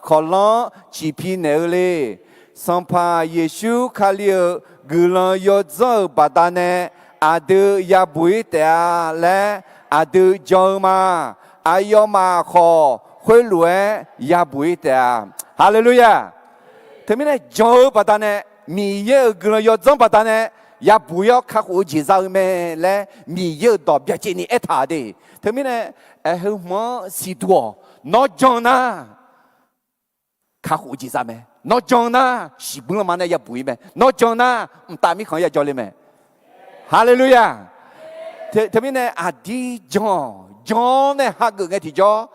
kawqlanr ciqpi naeq-eu le. Sanqpaq Yeqsur Kali-euq guiqlanq yawdzanr-euq baqdanae aqdui yabuq-ir taef-a laer aqdui jan-eu ma. Aqyawfmaf khawf khoerlof-aer yabuq-ir taef-a. Haleluya! Teumirnae jan-eu baqdanae, Miqyaer-euq guiqlanq yawdzanr baqdanae yabuq-ir-awr kakhof-eu jeq za-eu mae laer Miqyaer-euq dawq byacaevni aertaq de. Teumirnae aerheu hmq-anr siqduq-awq. Nawr jan nar kakhof-eu jeq za mae. Nawr jan nar shiqbuir lanma nae yabuq-ir mae. Nawr jan nar mqtav mirkhanq-anr yajawr le mae. Haleluya! Teumirnae aqdir jan-awq. Jan-awr nae hageuf ngae tiqjawr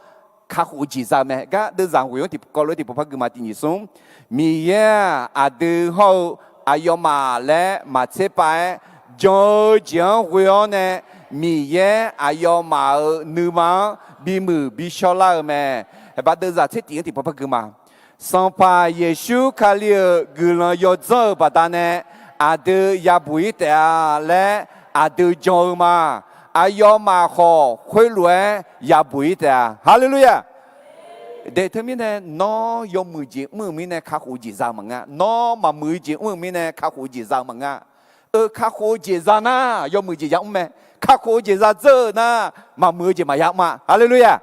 kakhof-eu jeq za-eu mae. Gar deuvzaq ghoeq-anr tiqkawv lof-aer tiqpov par gui ma. Tiq nyiq smr, Miqyaer-aq, aqdui hawr-eu aqyawfmaf laer maqtser pav-aer, jan-eu jeq-anr ghoe-awr nae Miqyaer aqyawfmaf-euq nuima-anr bimuiq bishawrlar-eu mae. Haeqbaq deuvzaq tser tiq-anr tiqpov par gui ma. Sanqpaq Yeqsur Kali-euq guiqlanq yawdzanr-euq baqdanae aqdui yabuq-ir taef-a laer aqdui jan-eu ma. Aqyawfmaf khawf khoerlof-aer yabuq-ir taef-a. Haleluya! Daef teumirnae nawr yawmuiq jeq mr-euq mirnae kakhof-eu jeq za-eu maqngeur. Nawr maqmuiq-eu jeq mr-euq mirnae kakhof-eu jeq za-eu maqngeur. Eu, kakhof-eu jeq za nar yawmuiq jeq yamr mae. Kakhof-eu jeq za dzeur-eu nar maqmuiq-eu jeq maqya mr-a. Haleluya!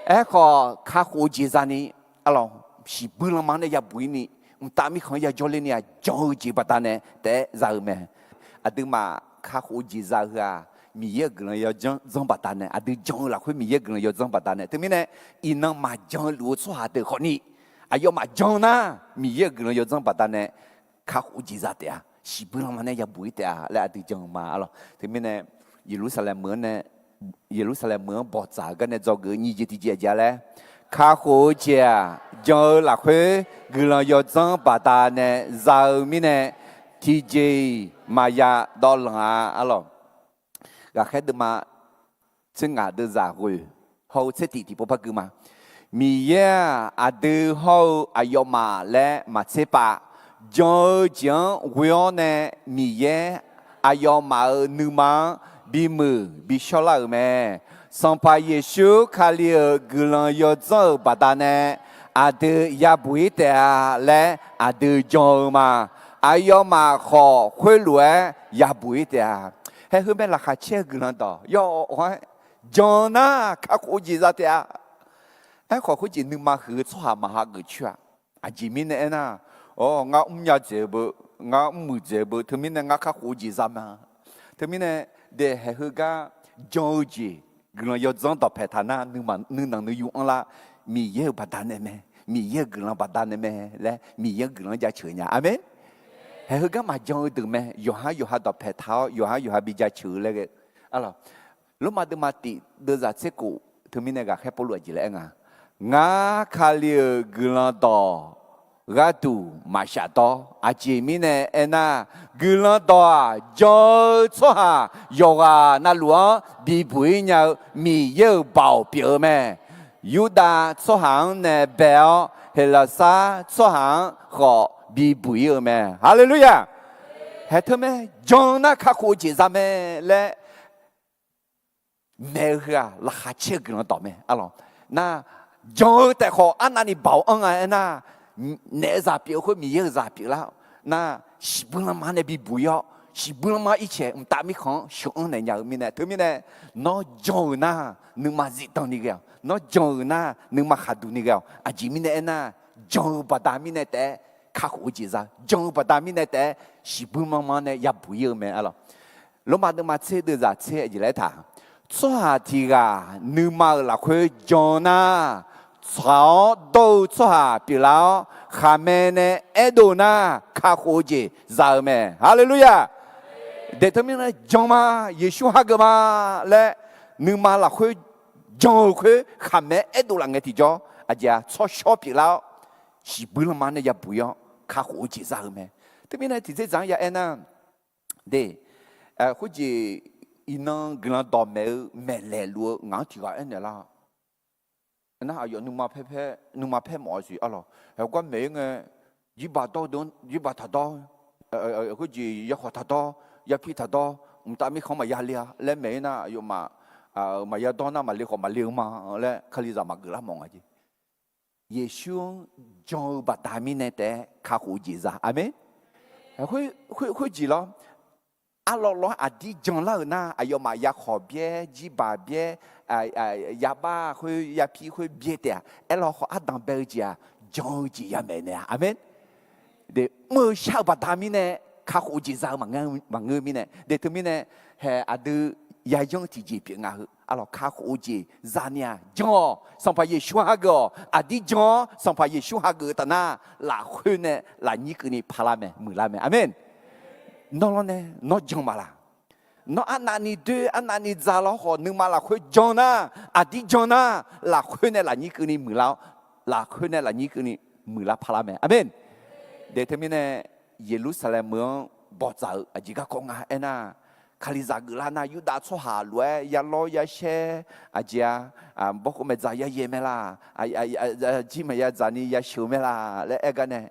Aerkhawf kakhof-eu jeq zani, arlawq, shiqbuir lanma nae yabuq-ir ni, mqtav mirkhanq-anr yajawr ler ni-a, jan-eu jeq baqdanae taef-aer za-eu mae. Aqduimaf kakhof-eu jeq za-eu heu-aq, Miqyaer-euq guiqlanq yawdzanr baqdanae, aqdui jan-eu lafkhoer Miqyaer-euq guiqlanq yawdzanr baqdanae. Teumirnae iqnan maqjan-eu luf-eu tsawrhaq deuq khawfni, aqyawfmaf jan nar Miqyaer-euq guiqlanq yawdzanr baqdanae kakhof-eu jeq za taef-a. Shiqbuir lanma nae yabuq-ir taef-a laer aqdui jan-eu ma, arlawq. Teumirnae Yeqlursaqlaeq meuq-anr nae, Yeqlursaqlaeq meuq-anr bawqtsaf-eu garnae dzawgeuf-eu nyiq jeq tiqjeq aqjeq-a laer, kakhof-eu jeq-aq, jan-eu lafkhoer guiqlanq yawdzanr baqdanae za-eu mirnae, tiqjeq-iq maqya dawvlanq-a, arlawq. Ghaqkhaer deuvma tser ngaq deuvzaq ghoeq hawr-eu tser tiq tiqpov par gui ma. Miqyaer-aq, aqdui hawr-eu aqyawfmaf laer maqtser pav, jan-eu jeq-anr ghoe-awr nae Miqyaer aqyawfmaf-euq nuima-anr bimuiq bishawrlar-euq mae. Sanqpaq Yeqsur Kali-euq guiqlanq yawdzanr-euq baqdanae aqdui yabuq-ir taef-a laer aqdui jan-eu ma. Aqyawfmaf khawf khoerlof-aer yabuq-ir taef-a. Haeqheu mae laqkhaq caer-eu guiqlanq dawq yawf-awr jan nar kakhof-eu jeq za taef-a. Aerkhawf khoerjeq nuima huiq-eu tsawrhaq maqha geuf coer-a. Aqjeq mirnae aernar, awr, ngar mrnya dzaeq-eu beu, ngar mrmuiq dzaeq-eu beu, teumirnae ngar kakhof-eu jeq za ma. Teumirnae daef haeqheu gar jan-eu jeq guiqlanq yawdzanr dawqpaeq taq nar, nuinanq nuiyu anrlar, Miqyaer-euq baqdanae mae, Miqyaer-euq guiqlanq baqdanae mae laer Miqyaer-anr guiqlanq-anr jaceuq nya. Aqmeq. Haeqheu gar maqjan-eu deuq mae, yawqhar yawqha dawqpaeq taq-awr yawqhar yawqha bi jaceuq-eu laer ghae. Arlawq, Lormav deuvma tiq deuvzaq tser khof, teumirnae ghaqkhaer Pawrluv aqjeq laer aer nga, ngar Kali-euq guiqlanq dawq gharduq maqshaf dawr. Aqjeq mirnae aernar, guiqlanq dawq-aq, jan-eu tsawrhaq yawqghaq navluf-anr bibuq-ir nya-eu Miqyaer-euq baoq pyeuf-eu mae. Yurdav tsawrhaq-anr nae bae-awr, Heqlaqsar tsawrhaq-anr khawf bibuq-ir-eu mae. Haleluya! Haeq teu mae, jan nar kakhof-eu jeq za mae laer maeq-eu heu-aq, laqkhaq caer-eu guiqlanq dawq mae, arlawq. Nar, jan-eu taef khawf arnavni baoq anr nga aernar, naef zaq pyeuf-eu khoer Miqyaer-euq zaq pyeuflar-awq. Nar, shiqbuir lanma nae bibuq-ir-awr, shiqbuir lanma ircaeq mqtav mirkhanq-anr sheuq-anr naeq nya-eu mirnae, teumirnae, nawr jan-euq nar, nuima zifdan ni ghae-awq. Nawr jan-euq nar, nuima khaqduq ni ghae-awq. Aqjeq mirnae aernar, jan-eu baqda mirnae taef-aer kakhof-eu jeq za-eu jan-eu baqda mirnae taef-aer shiqbuir manrma nae yabuq ir-eu mae, arlawq. Lormav deuvma tser deuvzaq tser aqjeq laer taq, tsawrhaq tiq ghaq nuima-euq lafkhoer jan nar, tsaq-awr dawr-eu tsawrhaq pyeuflar-awr, khaqmae nae aerdov nar, kakhof-eu jeq za-eu mae. Haleluya! Daeq teumirnae jan ma, Yeqsur hageuf ma laer nuima lafkhoer jan-eu khoer khaqmae aerdov laf ngae tiqjawr, aqjeq-aq tsawrshawr pyeuflar-awr, shiqbuir lanma nae yabuq ir-awr kakhof-eu jeq za-eu mae. Teumirnae tiqdzerdzaq-anr ya aer nar, de, khoerjeq iqnan guiqlanq dawqmaeq-eu maeqlaeq luf-eu ngaq-anr tiq ghaq aernaeq lar-awq. Nar aqyawf nuima paer mawf-eu siq arlawq. Heugar maeq-ir ngae, jirbaq dawr-eu deuq-anr jirbaq taqdawr, khoerjeq yakhawq taqdawr, yapi taqdawr, mqtav mirkhanq-anr maqya le-a laer maeq-ir nar, aqyawfmaf maqya dawr nar maqle khawf maqle-eu ma laer Kalizaq maqgeuf lar mawf nga jeq. Yeqsur-anr jan-eu baqda mirnae taef-aer kakhof-eu jeq za. Aqmeq. Khoerjeq lawr, arlawr lawr aqdir janlar-euq nar, aqyawfmaf yakhawq byaer, jirbaq byaer, yabav khoer, yapi khoer byaer taef-a. Aerlawr khawf ardanq bae-eu jeq-aq, jan-eu jeq yamaeq naeq-a. Aqmeq. De, mr-eu shar-eu baqda mirnae kakhof-eu jeq za-eu maqngeur-eu mirnae, de teumirnae, hae aqdui yayanr tiqjeq pyeuf nga heu arlawq. Kakhof-eu jeq zani-aq jan-awq. Sanqpaq Yeqsur hageuf-awq. Aqdir jan-awr Sanqpaq Yeqsur hageuf-eu taf nar, lafkhoer nae lafnyir keuvni parlar mae, muiqlar mae. Aqmeq. Nawr lawr nae nawr jan maqlaq? Nawr arnavni doer arnavni dzaq lawr khawf nuima lafkhoer jan nar, aqdir jan nar, lafkhoer nae lafnyir keuvni muiqlar-awr, lafkhoer nae lafnyir keuvni muiqlar parlar mae. Aqmeq. De teumirnae, Yeqlursaqlaeq meuq-anr bawqdzaq-eu aqjeq garkawv nga aernar, Kalizaq geuflar nar Yurdav tsawrhaq lof-aer ya lawr ya shaer, aqjeq-a, bawrkhof maeqdzaq yayaeq mae laq, jir maqya dzaqni yasheuq mae laq laer aer gar nae,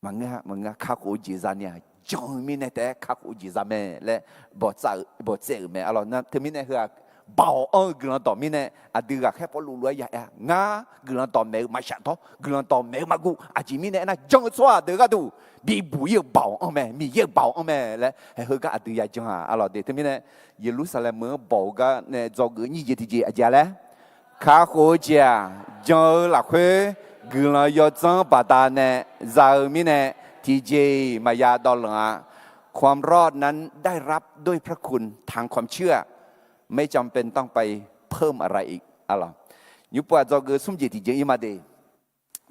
maqngeur, maqngeur, kakhof-eu jeq zani-aq jan-eu mirnae taef-aer kakhof-eu jeq za mae laer bawqtsaev-euq mae arlawq. Teumirnae heu-aq, Baoq anr-eu guiqlanq dawq mirnae aqdui ghaqkhaer Pawrluv lof-aer ya aer-a, ngar guiqlanq dawqmaeq-eu maqshaf dawr, guiqlanq dawqmaeq-eu maqguv. Aqjeq mirnae aernar, jan-eu tsawrhaq deuq gharduq bibuq ir-euq Baoq anr mae, Miqyaer-euq Baoq anr mae laer hae heugar aqdui ya jan-a arlawq. De teumirnae, Yeqlursaqlaeq meuq-anr baoq-eu gar nae dzawgeuf nyir jeq tiqjeq aqjeq-a laer, kakhof-eu jeq-aq jan-eu lafkhoer guiqlanq yawdzanr baqdanae za-eu mirnae, tiqjeq-iq maqya dawvlanq-a. ความรอดนั้นได้รับด้วยพระคุณทางความเชื่อ ไม่จำเป็นต้องไปเพิ่มอะไรอีก arlawq. Nymrpov-aq dzawgeuf smr jeq tiqjeq ir ma de.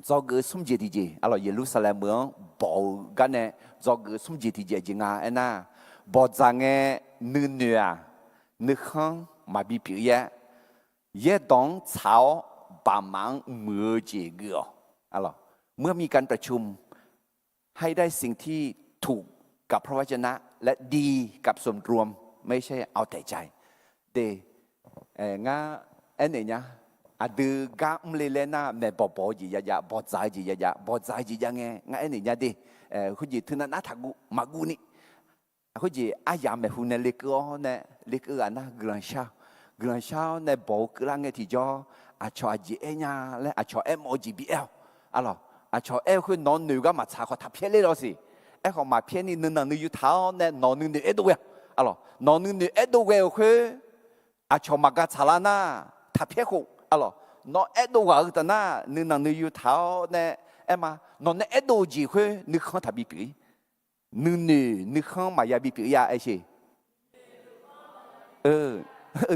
Dzawgeuf smr jeq tiqjeq arlawq. Yeqlursaqlaeq meuq-anr baoq-eu gar nae dzawgeuf smr jeq tiqjeq aqjeq nga aernar, bawqdzaq ngae nuinoeq-aq nuikhanr maqbi pyeuf-ir-aer, yaerdawq-anr tsaq-awr baqmaf-anr muiq-eu jeq geuf-awq. Arlawq, เมื่อมีการประชุม ให้ได้สิ่งที่ถูกกับพระวจนะ และดีกับส่วนรวม ไม่ใช่เอาแต่ใจ de. Ngar aernaeq nya, aqdui gar mrle laer nar, maeqbawq bawq-eu jeq yajav, bawqdzaq-eu jeq yajav, bawqdzaq-eu jeq jav ngae ngar aernaeq nya de. Khoerjeq teunav nar taqguv maqguv ni, khoerjeq aryamq maeqhu nae lekeuv-awr nae, lekeuv ghaq nar guiqlanq shar-awq. Guiqlanq shar-awr nae bawq-eu keuvlar ngae tiqjawr, aqcawq aqjeq aer nya laer aqcawq aermawf-eu jeq bi aer-awq. Arlawq, aqcawq aer-eu khoer nawq-anr noeq gar maqtsaq khawf taqpyaer ler lawsiq. Aerkhawf maqpyaer ni nuinanq nuiyu taq-awr nae nawq nuinoeq aerdov ghae-awq. Arlawq, nawq nuinoeq aerdov ghae-euq khoer aqcawq maqgaq tsaqlar nar, taqpyaer khof. Arlawq, nawr aerdov ghaq-eu taf nar nuinanq nuiyu taq-awr nae aer ma. Nawq nae aerdov-eu jeq khoer nuikhanr taqbi pyeuf-ir. Nuinoeq nuikhanr maqya bi pyeuf-ir-a aer sheq.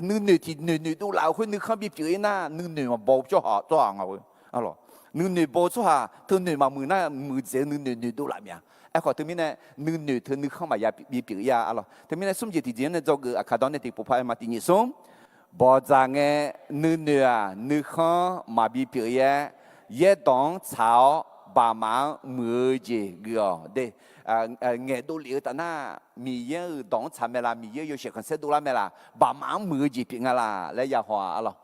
Nuinoeq tiq noeq noeqdov laf-euq khoer nuikhanr bipyeuf-ir nar, nuinoeq maqbaw-eu tsawrhaq nga-eu. Nuinoeq baw-eu tsawrhaq teunoeq maqmuiq nar, muiqdzaeq-eu nuinoeq noeqdov laf mya. Aerkhawf teumirnae, nuinoeq teu nuikhanr maqya bipyeuf-ir-a arlawq. Teumirnae smr jeq tiqjeq-anr nae dzawgeuf aqkar dawr nae tiqpov par aer ma tiqnyif smr. Bawqdzaq ngae nuinoeq-aq nuikhanr maqbi pyeuf-ir-aer, yaerdawq-anr tsaq-awr baqmaf-anr muiq-eu jeq geuf-awq de. Ngaeqdov lef-eu taf nar, Miqyaer-euq dawq-anr tsaq mae la, Miqyaer-euq yawshaef khanqsaer dovlar mae la, baqmaf-anr muiq-eu jeq pyeuf nga la laer ya haw-a arlawq.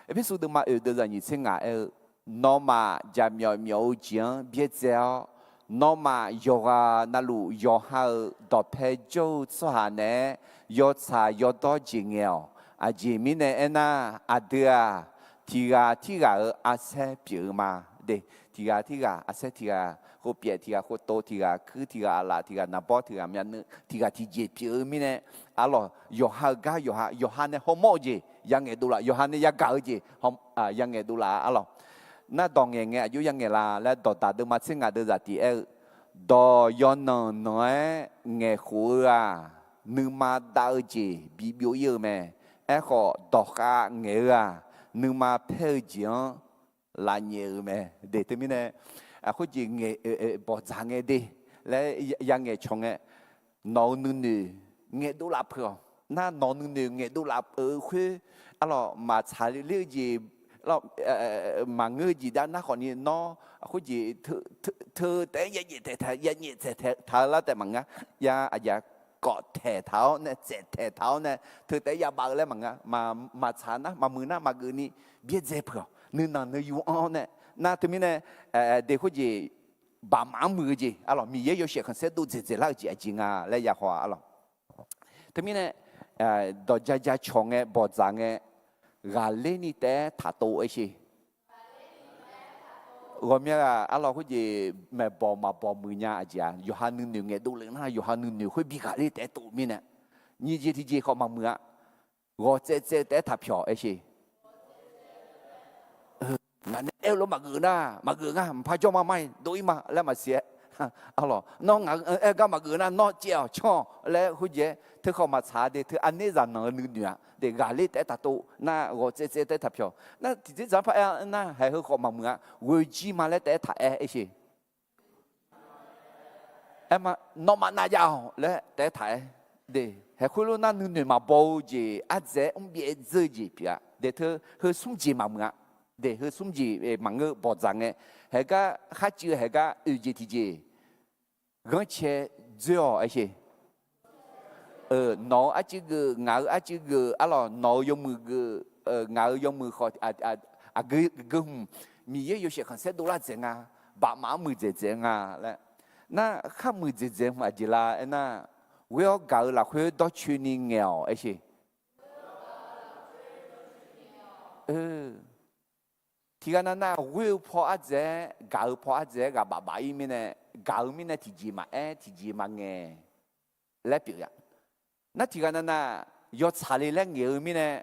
Erpersu deuvma oeq deuvzaq nyiq tser ngaq aer-eu, nawmaf jaqmyawf myawf-eu jeq-anr byaerdzae-awr, nawmaf yawqghaq navluf yawqha-euq dawqpae jawr-eu tsawrhaq naeq-aer yawtsaq yawdawr jeq ngaeq-awq. Aqjeq mirnae aernar, aqdui-aq, tiq ghaq tirghaq-euq arsaer pyeuf-eu ma de. Tiq ghaq tirghaq arsaer, tiq ghaq khofpyaef, tiq ghaq khoftov, tiq ghaq kuir, tiq ghaq aqlaf, tiq ghaq naqbawr, tiq ghaq myavnuiv, tiq ghaq tiqjeq pyeuf-eu mirnae, arlawq, yawqha-euq gar yawqha, yawqha nae hawmawr-eu jeq yangaeq dovlaf, yawqha nae yagaq-eu jeq yangaeq dovlaf-a arlawq. Nar dawq ngaeq ngae aqjox yangaeq la laer, Dawqdaq deuvma tser ngaq deuvzaq tiq aer-eu, Dawq yawnanq nanq-aer ngaeqkhof-eu-aq, nuima dav-eu jeq bibyov ir-eu mae. Aerkhawf, dawqkhav ngaeq-eu-aq, nuima paer-eu jeq-anr lavnyaef-eu mae. De teumirnae, khoerjeq ngaeq, bawqdzaq ngae de laer yangaeq cawq ngae, nawq-euq nuinoeq ngaeqdov laf peuq-awq. Nar nawq-euq nuinoeq ngaeqdov laf-euq khoer, arlawq maqtsaq ler-eu jeq, maqngeur-eu jeq dav nar khawfni nawr khoerjeq teu taef-aer yanyaef taeq taq, yanyaef taeq taq-eu lar taef maqngeur. Ya aqjeq kawf taeq taq-awr nae, tsaef taeq taq-awr nae, teu taef-aer yabav-eu laer maqngeur. Maqtsaq nar, maqmuiq nar maqgeuf ni byaerdzae peuq-awq. Nuinanq nuiyu anr-awr nae, nar teumirnae, de khoerjeq baqmaf-anr muiq-eu jeq, arlawq Miqyaer yawshaef khanqsaer dov dzaeqdzaeq lar-eu jeq aqjeq nga laer yahaw-a, arlawq. Teumirnae, dawq ja ja cawq ngae, bawqdzaq ngae, ghaqler ni taef-aer taqtov aer sher. Ghawqmya ghaq arlawq khoerjeq maeqbawq maqbawq muiq nya aqjeq-aq, yawqha nuinoeq ngaeqdov lef nar, yawqha nuinoeq khoer bi ghaqler taef-aer tov mirnae, nyiq jeq tiqjeq khawf maqmuiq-a. Ghawq tsaev tsaev taef-aer taq pyawq aer sher. Ngaq nae aer-eu lof maqgeuf nar, maqgeuf nga, mqpar jawr ma mar-iq dov-ir ma laer maqsiq-aer, arlawq nawr ngaq-euq aer gar maqgeuf nar, nawr caev-awq canr-awq laer khoerjeq-aer teu khawf maqtsaq-a de. Teu arnerzaq nanq-eu nuinoeq-aq de, ghaqler taef-aer taqtov nar, ghawq tsaev tsaev taef-aer taq pyawq nar, tiqdzerdzaq-anr par aer nar, haeq heu khawf maqmuiq-a. Ghoeqjir ma laer taef-aer taq aer aer sher. Aer ma, nawmaf navjav-awq laer taef-aer taq aer de. Haeq khoerlof nar nuinoeq maqbaw-eu jeq, ardzaeq-aer mrbyaev dzeur-eu jeq pyeuf-a de. Teu heu smr jeq maqmuiq-a de. Heu smr jeq maqngeur, bawqdzaq ngae, haeq gar kharcuiv, haeq gar oeq jeq tiqjeq ghanrcae dzoer-awq aer sher. Nawq-euq arcuiv geuf, ngaq-euq arcuiv geuf, arlawq nawq-euq yawmuiq geuf, ngaq-euq yawmuiq khawf aqgeu hmq Miqyaer yawshaef khanqsaer dovlar dzaeq nga, baqmaf-anr muiqdzaeq dzaeq nga laer. Nar khar muiqdzaeq dzaeq hmq aqjeq la aernar, ghoer-awr gaq-eu lafkhoer dawrcoeni ngaeq-awq aer sher. Tiqghaq navnav ghoer-eu paw ardzaeq-aer, gaq-eu paw ardzaeq-aer ghaq baf baf-ir mirnae, gaq-eu mirnae tiqjeq maqaer, tiqjeq maqngaeq laer pyeuf-a. Nar tiqghaq navnav yawtsaq le laer ngaeq-eu mirnae,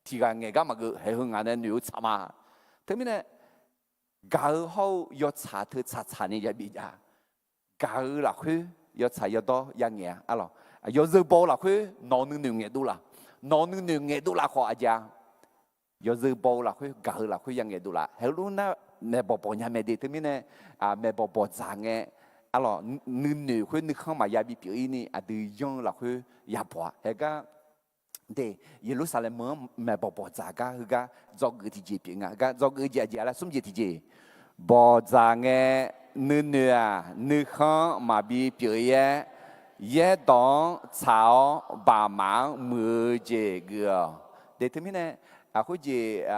tiqghaq ngaeq gar maqgeuf. Haeq heu ngaq nae noeq-eu tsaq ma. Teumirnae, gaq-eu hawr-eu yawtsaq teu tsaqtsaq ni yabi jav. Gaq-eu lafkhoer yawtsaq yawdawr yangaeq-a, arlawq. Yawzeu baw-eu lafkhoer nawq-eu nuinoeq ngaeqdov laf. Nawq-eu nuinoeq ngaeqdov laf khawf aqjeq-a. Yawzeu baw-eu lafkhoer, gaq-eu lafkhoer yangaeq dov laf. Haeq luf nar maeqbawq bawq nya mae de. Teumirnae, maeqbawq bawqdzaq ngae, arlawq, nuinoeq khoer nuikhanr maqya bipyeuf-ir ni aqdui yanr-eu lafkhoer yabawq-a. Haeq gar de, Yeqlursaqlaeq meuq-anr maeqbawq bawqdzaq gar heugar dzawgeuf tiqjeq pyeuf nga. Heugar dzawgeuf jeq aqjeq laer smr jeq tiqjeq, bawqdzaq ngae, nuinoeq-aq nuikhanr maqbi pyeuf-ir-aer, yaerdawq-anr tsaq-awr baqmaf-anr muiq-eu jeq geuf-awq. De teumirnae, khoerjeq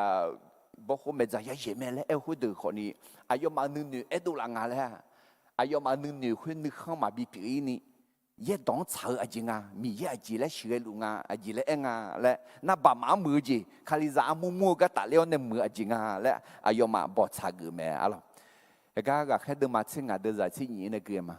bawkhof maeqdzaq yayaeq mae laer aer-eu khoerdeuq khawfni, aqyawfmaf nuinoeq aerdov laf nga laer-aq, aqyawfmaf nuinoeq khoer nuikhanr maqbi pyeuf-ir ni, yaerdawq-anr tsaq-eu aqjeq nga, Miqyaer aqjeq laer sheuqghae luf nga, aqjeq laer aer nga laer, nar baqmaf-anr muiq-eu jeq, Kalizaq armur mur-eu gar tafler-awr nae muiq-eu aqjeq nga laer aqyawfmaf bawqtsaq geuf mae, arlawq. Heugar ghaqkhaer deuvma tser ngaq deuvzaq tser nyif nae gui-eu ma.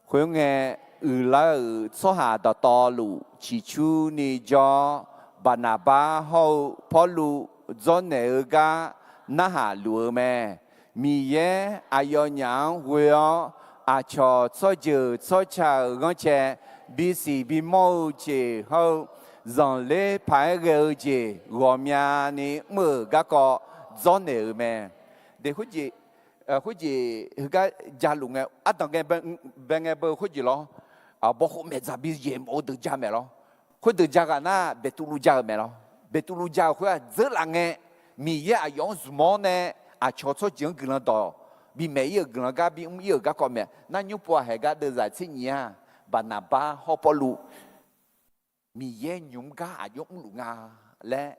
Khoerngae, uiqlar-euq tsawrhaq dawqtawvluf ciqcurni jawr-awr, Baqnaqbar hawr-eu Pawrluv dzawrnaeq-eu gar narhaq luf-eu mae. Miqyaer aqyawfnyaf-anr ghoe-awr, aqcawq tsawrjeuq tsawrca-euq ghanrcae bisiq bimawr-eu jeq hawr-eu zanqler paq-aer ghae-eu jeq ghawqmyani mr-euq garkawv dzawrnaeq-euq mae. De khoerjeq, khoerjeq heugar jaluf ngae, ardanq ngae bae ngae beu khoerjeq lawr, bawkhof maeqdzaq bi yaeqmawf-eu deuq ja maeq lawr. Khoerdeuq ja ghaq nar, Beqtuvluv ja-euq maeq lawr. Beqtuvluv ja-euq khoer-aq dzeur laf ngae, Miqyaer aqyawf-anr zmq-awr nae, aqcawq tsawrjeuq-anr guiqlanq dawq bimaeq ir-euq guiqlanq gar bimr ir-euq garkawv maeq. Nar nymr pov-aq haeq gar deuvzaq tser nyif-aq, Baqnaqbar hawr Pawrluv Miqyaer nymq mr gar aqjox mrluf nga laer,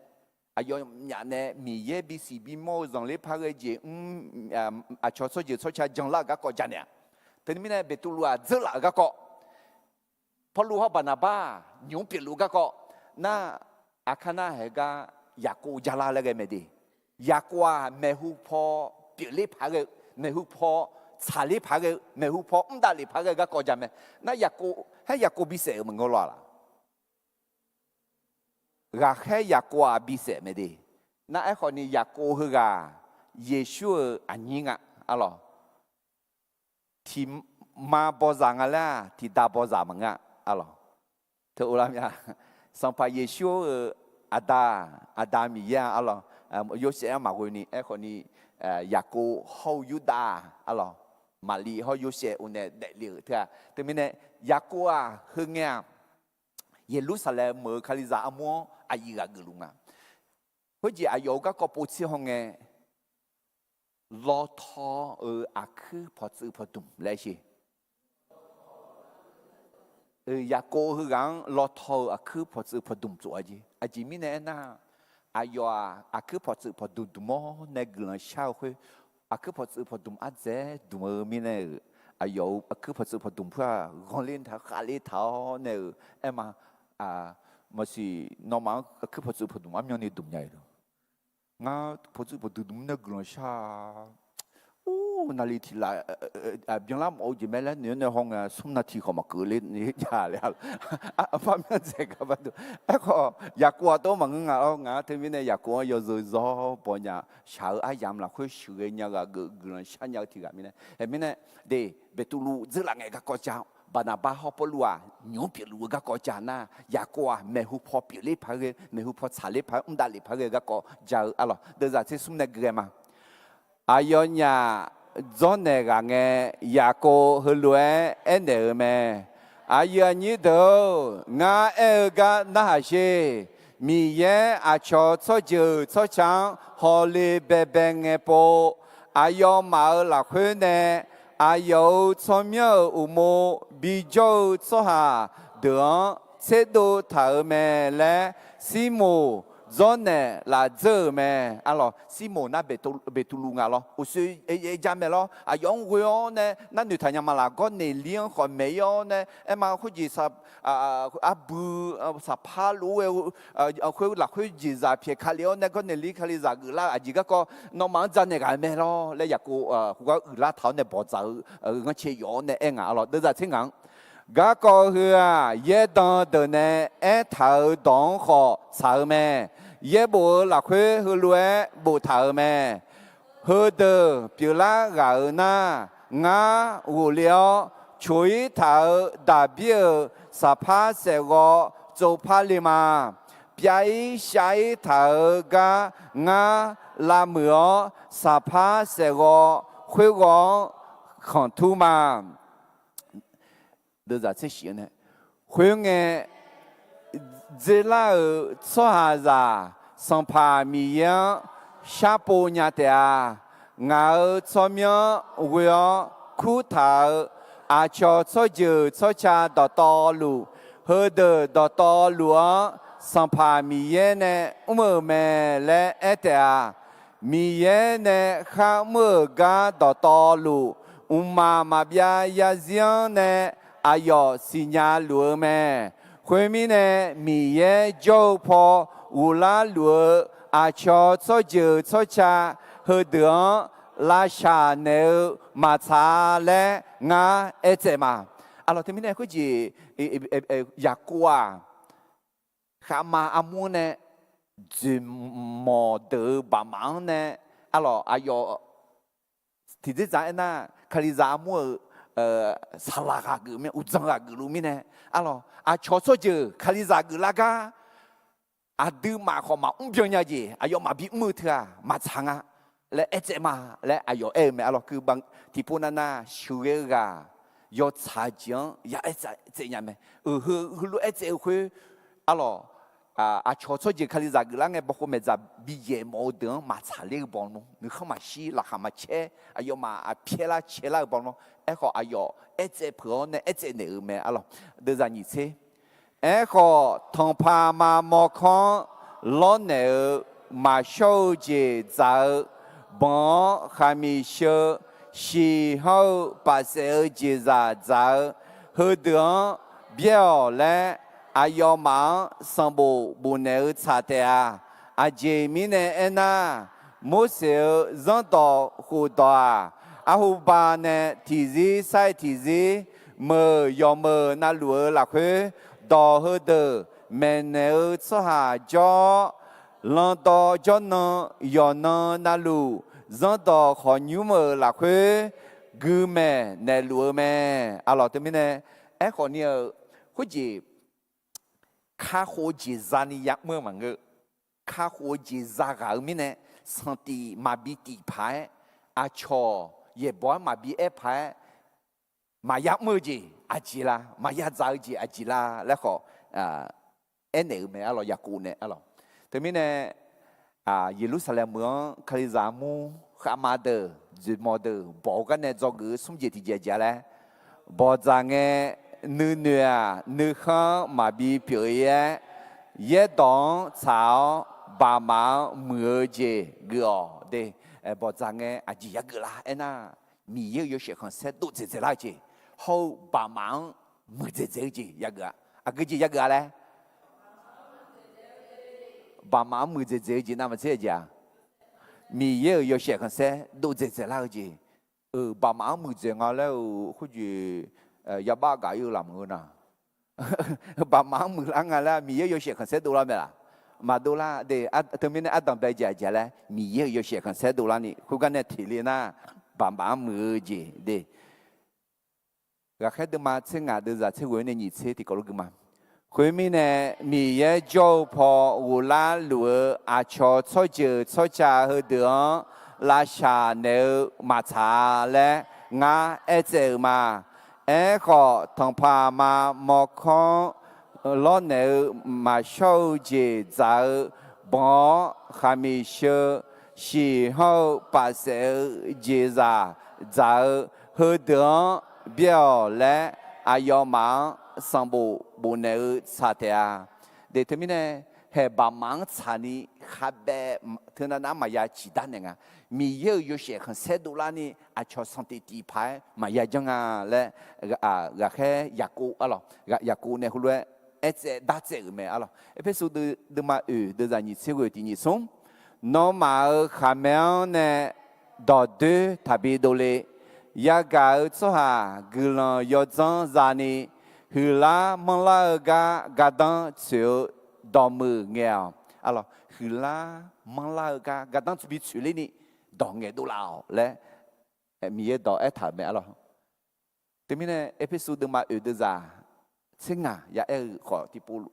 aqyawfnyaf nae Miqyaer bisiq bimawr-eu zanqler paq-aer ghae jeq mr, aqcawq tsawrjeuq tsawrca janlar-euq garkawv janaeq-a. Teumirnae Beqtuvluv-aq dzeur laf-euq garkawv, Pawrluv hawr Baqnaqbar nymq mr pyeufluf-eu garkawv nar, aqkar nar haeq gar Yaqkov jalar laer ghae mae de. Yaqkov-aq maeqhu paw pyeufler paq-aer ghae-eu, maeqhu paw tsaqler paq-aer ghae-eu, maeqhu paw mr davlef paq-aer ghae-eu garkawv ja mae. Nar Yaqkov, haer Yaqkov bisaef-euq maqngeur lawq laq? Ghaqkhaer Yaqkov-aq bisaef mae de. Nar aerkhawfni Yaqkov heughaq Yeqsur-euq aqnyir nga, arlawq. Tiq, ma bawzaq nga laer-aq, tiqda bawzaq maqngeur-a arlawq. Teu uvlar mya, Sanqpaq Yeqsur-euq aqda, aqda Miqyaer-a arlawq. Yorsaev-anr maqghoe ni aerkhawf ni, Yaqkov hawr-eu Yurdav arlawq, Maqli hawr Yorsaev uvnaeq daefle-euq teu-aq. Teumirnae Yaqkov-aq heungae-aq, Yeqlursaqlaeq meuq-eu Kalizaq armur-anr aqyuif ghaq geufluf nga. Khoerjeq aqyawf-euq garkawv povtser hawngae, lawtaw-eu aqkuir pawqtsuif pawqdmq laer sher. Yaqkov heughaq-anr lawtaw-eu aqkuir pawqtsuif pawqdmq tsof-a jeq. Aqjeq mirnae aernar, aqyawf-aq aqkuir pawqtsuif pawqdmq dmq-awr nae guiqlanq shar-eu khoer, aqkuir pawqtsuif pawqdmq ardzaeq-aer dmq-eu mirnae-euq, aqyawf-euq aqkuir pawqtsuif pawqdmq pur-aq ghanrler taq-awr khaqler taq-awr nae-euq aer ma. Maqsiq nawmaf-anr aqkuir pawqtsuif pawqdmq armyanni dmq nya-eu lor. Ngar pawqtsuif pawqdmq dmq nae guiqlanq shar-a. Or, naqli tiq laf byanlar mawf-eu jeq mae laer noeq-awr nae hawngae smr naqtiq khawf maqkeuv ler ni jav le-a. Aqpar myanr dzaeq gar bardov. Aerkhawf Yaqkov-aq tov maqngeur nga-awr, ngaq-anr teumirnae Yaqkov-anr yawzeu zawr baw nya, shaq-eu aryamq lafkhoer sheuqghae nya ghaq geuf guiqlanq shar nya-eu tiq ghaq mirnae. Aermirnae, de, Beqtuvluv dzeurlaf ngae garkawv ja-awr, Baqnaqbar hawr Pawrluv-aq nymq-mr pyeufluf-eu garkawv ja nar, Yaqkov-aq maeqhu paw pyeufler paq-aer ghae, maeqhu paw tsaqler paq-aer mr davlef paq-aer ghae garkawv ja-eu arlawq. Deuvzaq tser smr nae gui ghae ma. Aqyawfnyaf dzawrnaeq ghaq ngae, Yaqkov heulof-aer aernaeq-euq mae. Aqyuif aqnyir deuq-or, ngar aer-eu gar narhaq sher. Miqyaer aqcawq tsawrjeuq tsawrca-anr hawle baebae ngae pov, aqyawfmaf-euq lafkhoer nae aqyawf-euq tsawrmyanr-euq uqmov bijawr-eu tsawrhaq deuq-anr tserdov taq-euq mae laer, Sirmoq dzawrnaeq laf dzeur-euq mae. Arlawq, Sirmoq nar Beqtuvluv nga lawr. Uqshoe ja mae lawr. Aqyawf-anr ghoe-awr nae nar noeqtaq nya ma laf. Gawrnaeqlir-anr khawf maeq-ir-awr nae aer ma, khoerjeq arbui saqpar lof-aer ghae-eu khoer lafkhoer jeqzaq pyaeq ka lef-awr nae, Gawrnaeqlir Kalizaq geuflar-eu aqjeq garkawv nawmaf-anr dzaqnaeq ghaq mae lawr laer Yaqkov khoergar uiqlar taq-awr nae bawqdzaq-eu ghanrcae yawf-awr nae aer nga. Arlawq, deuvzaq tser ngaq-anr, garkawv heu-aq, yaerdan deuq nae aertaq-euq dawq-anr khawf tsaq-eu mae. Yaerbof-eu lafkhoer heulof-aer boftaq-euq mae. Heudeuq pyeuflar ghaq-euq nar, ngar ghofle-awr coq-ir taq-euq Daqbir-euq saqpar saefghaw tsovpar le ma. Pyav-ir shav-ir taq-euq gar ngar lavmuiq-awr, saqpar saefghaw khoerghaw-anr khanqtur ma. Khoerngae, dzerlar-euq tsawrhaqzaq Sanqpaq Miqyaer-anr sharpov nya taef-a. Ngaq-euq tsawrmyanr ghoe-awr kurtaq-euq aqcawq tsawrjeuq tsawrca dawqtawvluf, heudeuq dawqtawvluf-anr Sanqpaq Miqyaer nae mr-euq mae laer aer taef-a. Miqyaer nae kharmr-euq gar dawqtawvluf, mqmaq maqbyav yarzir-anr nae aqyawf siqnya luf-eu mae. Khoermirnae, Miqyaer jawr-eu paw ghoflar luf-eu aqcawq tsawrjeuq tsawrca heudeuq-anr lavshaq naeq-eu maqtsaq-a laer ngar aertsaev ma. Arlawq, teumirnae khoerjeq Yaqkov-aq, khavma armur-anr nae dzoeqmawq deuq-eu baqmaf-anr nae, arlawq, aqyawf tiqdzerdzaq aernar, Kalizaq armur-euq saqlaq ghaq geuf mir, uqdzan ghaq geufluf mirnae, arlawq, aqcawq tsawrjeuq Kalizaq geuflar gar aqduimaf khawf maqmr byan nya jeq aqyawfmaf bimr-eu teu-aq maqtsaq nga laer aertsaev ma laer aqyawf aer-eu mae. Arlawq, keuv tiqpov navnav sheuqghae-eu ghaq yawtsaq jeq-anr ya aertsaev nya mae. Euq heu heulof aertsaev-eu khoer, arlawq, aqcawq tsawrjeuq Kalizaq geuflar ngae bawkhov maeqdzaq biyaeq mawf-eu deuq-anr maqtsaq ler-eu baw lmr, nuikhanr maqshir, laqkhaq maqcaer, aqyawfmaf aqpyaer lar caelar-eu baw lmr. Aerkhawf, aqyawf aertsaev peuq-awr nae aertsaev naeq-euq mae. Arlawq, deuvzaq nyiq tser. Aerkhawf, tanqpaq ma mawrkawr-anr lawrnaeq-eu maqshawr-eu jeq dzaq-eu, banq-awr khaqmiq sheu, shiq hawr-eu pafsaef-eu jeqzaq dzaq-eu, heudeuq-anr byaer-awq laer, aqyawfmaf-anr sanqbof bofnaeq-eu tsaq taef-a. Aqjeq mirnae aernar, Morseq-euq Zanrdawq khofdawq-aq, arhuba nae tiqzir sar-iq tiqzir, meuq yawqmeuq navluf-eu lafkhoer, dawq heudeuq maeqnaeq-eu tsawrhaq jawr-awr, landawv jawrnan yawqnan navluf, Zanrdawq khawqnymr-euq lafkhoer, gui maeqnaeq luf-eu mae. Arlawq, teumirnae aerkhawf ni-euq khoerjeq kakhof-eu jeq zani ya'mr-eu maqngeur. Kakhof-eu jeq zaghaq-eu mirnae, sanqtif maqbi tif paq-aer, aqcawq yaeqbawq-aer maqbi aer paq-aer, maqya mr-eu jeq aqjeq la, maqya dzaq-eu jeq aqjeq la laer khawf aernaeq-eu mae. Arlawq, Yaqkov nae, arlawq, teumirnae Yeqlursaqlaeq meuq-anr Kalizaq armur khavma deuq, dzoeqmawq deuq bawq-eu gar nae dzawgeuf-eu smr jeq tiqjeq aqjeq-a laer, bawqdzaq ngae nuinoeq-aq nuikhanr-anr maqbi pyeuf-ir-aer, yaerdawq-anr tsaq-awr baqmaf-anr muiq-eu jeq geuf-awq de. Bawqdzaq ngae aqjeq yageuf lar aernar, Miqyaer-euq yawshaef khanqsaer dov dzaeqdzaeq lar-eu jeq hawr-eu baqmaf-anr muiqdzaeq dzaeq-eu jeq yageuf-a. Aqgeu jeq yageuf-a laer, baqmaf-anr muiqdzaeq dzaeq-eu jeq navmaqtser aqjeq-a, Miqyaer-euq yawshaef khanqsaer dov dzaeqdzaeq lar-eu jeq. Baqmaf-anr muiqdzaeq nga laer-euq khoerjeq yabav gaq-ir-eu laf maqngeur nar. Baqmaf-anr muiqlar nga laer Miqyaer yawshaef khanqsaer dovlar mae laf? Maqdov lar de. Teumirnae ardanq bae jeq aqjeq laer Miqyaer-euq yawshaef khanqsaer dovlarni khoergar nae teq le nar, baqmaf-anr muiq-eu jeq de. Ghaqkhaer deuvma tser ngaq deuvzaq tser ghoe nae nyiq tser tiqkawv lof gui ma. Khoermirnae, Miqyaer jawr-eu paw ghoflar luf-eu aqcawq tsawrjeuq tsawrca heudeuq-anr lavshaq naeq-eu maqtsaq-a laer ngar aertsaev-euq ma. Aerkhawf, tanqpaq ma mawrkawr-anr lawrnaeq-eu maqshawr-eu jeq dzaq-eu banq-awr, khaqmiq sheu, shiq hawr-eu paf saef-eu jeqzaq dzaq-eu heudeuq-anr byaer-awq laer, aqyawfmaf-anr sanqbof bofnaeq-eu tsaq taef-a. De teumirnae, haeq baqmaf-anr tsaqni khavbaev teunav nav-anr maqya ciqdar naeq nga. Miqyaer-euq yawshaef khanqsaer dovlarni aqcawq sanqtif tif paq-aer maqya janr nga laer, ghaqkhaer Yaqkov, arlawq, Yaqkov nae heulof-aer aertsaev dartsaev-euq mae, arlawq. Erpersu deuvma oeq deuvzaq nyiq tser ghoe tiq nyiq smr, nawmaf-euq khaqmae-anr nae dawqdoer taqbi dovle. Yagaq-eu tsawrhaq guiqlanq yawdzanr zani, huiqlar manrlar-eu gar gardanr tsoeq-eu dawqmuiq ngaeq-awq. Arlawq, huiqlar manrlar-eu gar gardanr tsoeq bi tsoeq lerni dawq ngaeqdov laf-awq laer Miqyaer dawq aertaq-euq mae, arlawq. Teumirnae Erpersu deuvma oeq deuvzaq tser ngaq ya aer-eu khawf tiqpov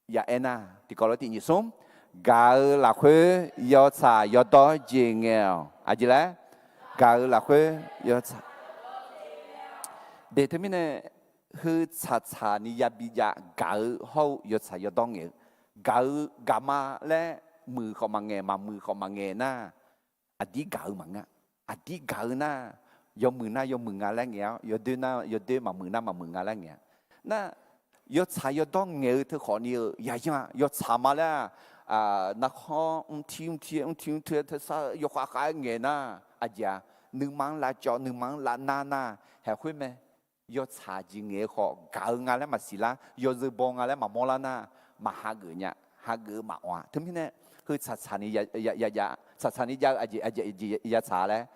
ya aernar, tiqkawv lof tiq nyiq smr, gaq-eu lafkhoer yawtsaq yawdawr jeq ngaeq-awq. Aqjeq laer? Gaq-eu lafkhoer yawtsaq De teumirnae, heu tsaqtsaq ni yabi jav gaq-eu hawr-eu yawtsaq yawdawr ngaeq-eu, gaq-eu gaqma laer muiq khawf maqngaeq, maqmuiq khawf maqngaeq nar, aqdir gaq-eu maqngeur. Aqdir gaq-eu nar, yawmuiq nar yawmuiq nga laer ngaeq-awr, yawdoer nar yawdoer, maqmuiq nar maqmuiq nga laer ngaeq-a. Nar, yawtsaq yawdawr ngaeq-eu teukhawf ni-eu yayanr-a. Yawtsaq ma laer-aq, narkhanr mrtir mrtir mrtir mrtir tersar yawkhav khav-aer ngaeq nar, aqjeq-aq, nuima-anr lavcawv nuima-anr lavnar nar, haeq khoer mae. Yawtsaq jeq ngaeq-eu khawf gaq-eu nga laer maqsiq lar, yawzeu baw nga laer maqmawr lar nar, maqhageuf nya, hageuf-eu maqawq-a. Teumirnae, heu tsaqtsaq ni ya, tsaqtsaq ni jav-eu aqjeq, aqjeq ya tsaq laer,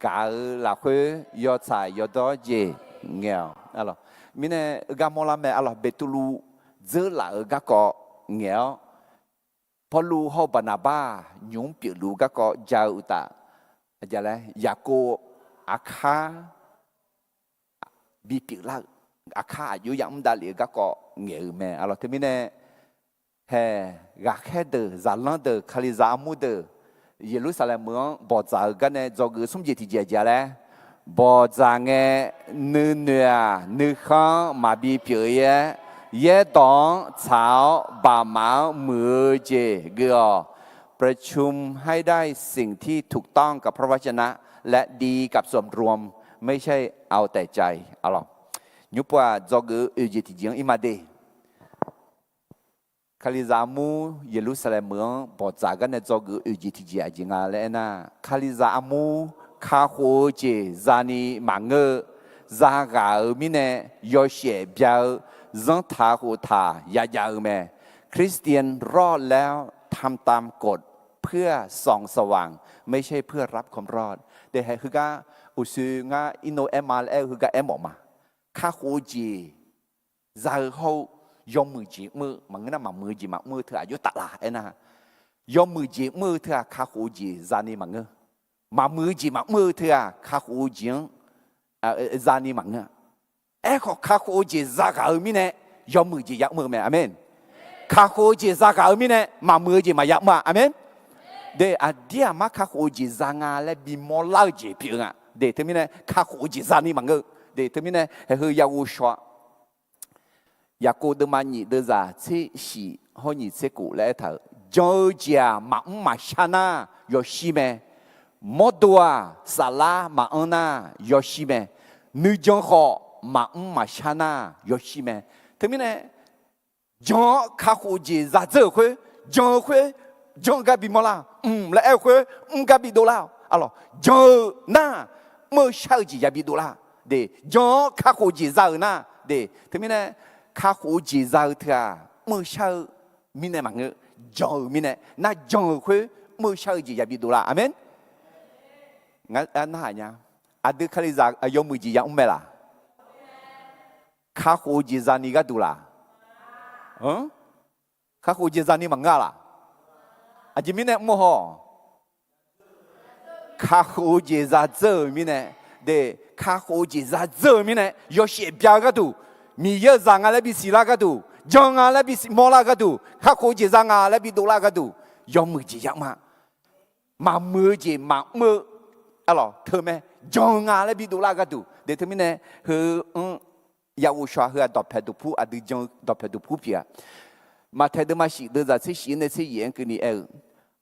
gaq-eu lafkhoer yawtsaq yawdawr jeq ngaeq-awq. Mirnae, heugar mawrlar mae, arlawq, Beqtuvluv dzeurlaf-eu garkawv ngaeq-awr, Pawrluv hawr-eu Baqnaqbar nymq-mr pyeufluf-eu garkawv ja-eu uqtaf, laer Yaqkov aqkar bipyeuf lar-eu, aqkar aqjox yamr davlef-eu garkawv ngaeq-eu mae, arlawq. Teumirnae, haeq ghaqkhaer deuq, zaqlanr deuq, Kalizaq armur deuq, Yeqlursaqlaeq meuq-anr bawqdzaq-eu garnae dzawgeuf-eu smr jeq tiqjeq aqjeq-a laer, bawqdzaq ngae nuinoeq-aq nuikhanr-anr maqbi pyeuf-ir-aer, yaerdawq-anr tsaq-awr baqmaf-anr muiq-eu jeq geuf-awq. ประชุมให้ได้สิ่งที่ถูกต้องกับพระวจนะ และดีกับส่วนรวม ไม่ใช่เอาแต่ใจ arlawq. Nymr pov-aq, dzawgeuf-eu oeq jeq tiqjeq-anr ir ma de. Kalizaq armur Yeqlursaqlaeq meuq-anr bawqdzaq garnae dzawgeuf-eu oeq jeq tiqjeq aqjeq nga laer aernar, Kalizaq armur kakhof-eu jeq zani maqngeur-eu, zaghaq-euq mirnae yawshaef bya-eu zanrtaq khoftaq yajav-eu mae. คริสเตียนรอดแล้วทำตามกฎ เพื่อส่องสว่าง ไม่ใช่เพื่อรับความรอด de hae heugar uqshoe ngar irnov aer ma laer aer-eu heugar aermawf ma. Kakhof-eu jeq za-eu hawr-eu, yawmuiq jeq mr-eu maqngeur nar, maqmuiq-eu jeq maqmr-eu teughaq jawr taf la aernar, yawmuiq jeq mr-eu teughaq kakhof-eu jeq zani maqngeur. Maqmuiq-eu jeq maqmr-eu teughaq kakhof-eu jeq-anr zani maqngeur-a. Aerkhawf, kakhof-eu jeq zaghaq-eu mirnae, yawmuiq jeq yamr-eu mae. Aqmeq. Kakhof-eu jeq zaghaq-eu mirnae, maqmuiq-eu jeq maqya mr-a. Aqmeq. De, aqdir aqmar kakhof-eu jeq za nga laer bimawr lar-eu jeq pyeuf-eu nga. De, teumirnae kakhof-eu jeq zani maqngeur-eu. De, teumirnae haeqheu ya ghovshaw-a. Yaqkov deuvma nyiq deuvzaq tser shif hawr nyiq tser khof laer aertaq-euq, jan-eu jeq-aq, maqmr maqshar nar yawshir mae. Mawrdo-aq, saflar maqanr nar yawshir mae. Nuijan khawf, maqmr maqshar nar yawshir mae. Teumirnae, jan-awr kakhof-eu jeq zadzeur-euq khoer, jan-eu khoer, jan-eu gar bimawr lar, mq laer aer-eu khoer, mr gar bidov lar-awq. Arlawq, jan-eu nar, mr-eu shar-eu jeq yabi dovlar. De, jan-awr kakhof-eu jeq za-euq nar, de, teumirnae, kakhof-eu jeq za-eu teu-aq, mr-eu shar-eu mirnae maqngeur, jan-eu mirnae, nar jan-euq khoer, mr-eu shar-eu jeq yabi dovlar. Aqmeq. Ngar narhaq nya. Aqdui kalizaq yawmuiq jeq yamr mae laq? Kakhof-eu jeq zani gharduq laq? Kakhof-eu jeq zani maqngeur-a laq? Aqjeq mirnae mr-eu haw? Kakhof-eu jeq zadzeur-euq mirnae, de, kakhof-eu jeq zadzeur-euq mirnae, yawshaef bya-eu gharduq, Miqyaer-euq zaq nga laer bisiq lar gharduq, jan nga laer bisiq mawr lar gharduq, kakhof-eu jeq za nga laer bidov lar gharduq, yawmuiq jeq yamr-a. Maqmuiq-eu jeq maqmr-eu, arlawq, teumae, jan-eu nga laer bidov lar gharduq. De, teumirnae, heu-anr ya ghovshaw-a. Heu-aq dawqpaeq duqpur, aqdui jan-eu dawqpaeq duqpur pyeuf-a. Maqtaeq deuvma shif deuvzaq tser shif-anr nae tser yaef-anr keuvni aer-eu,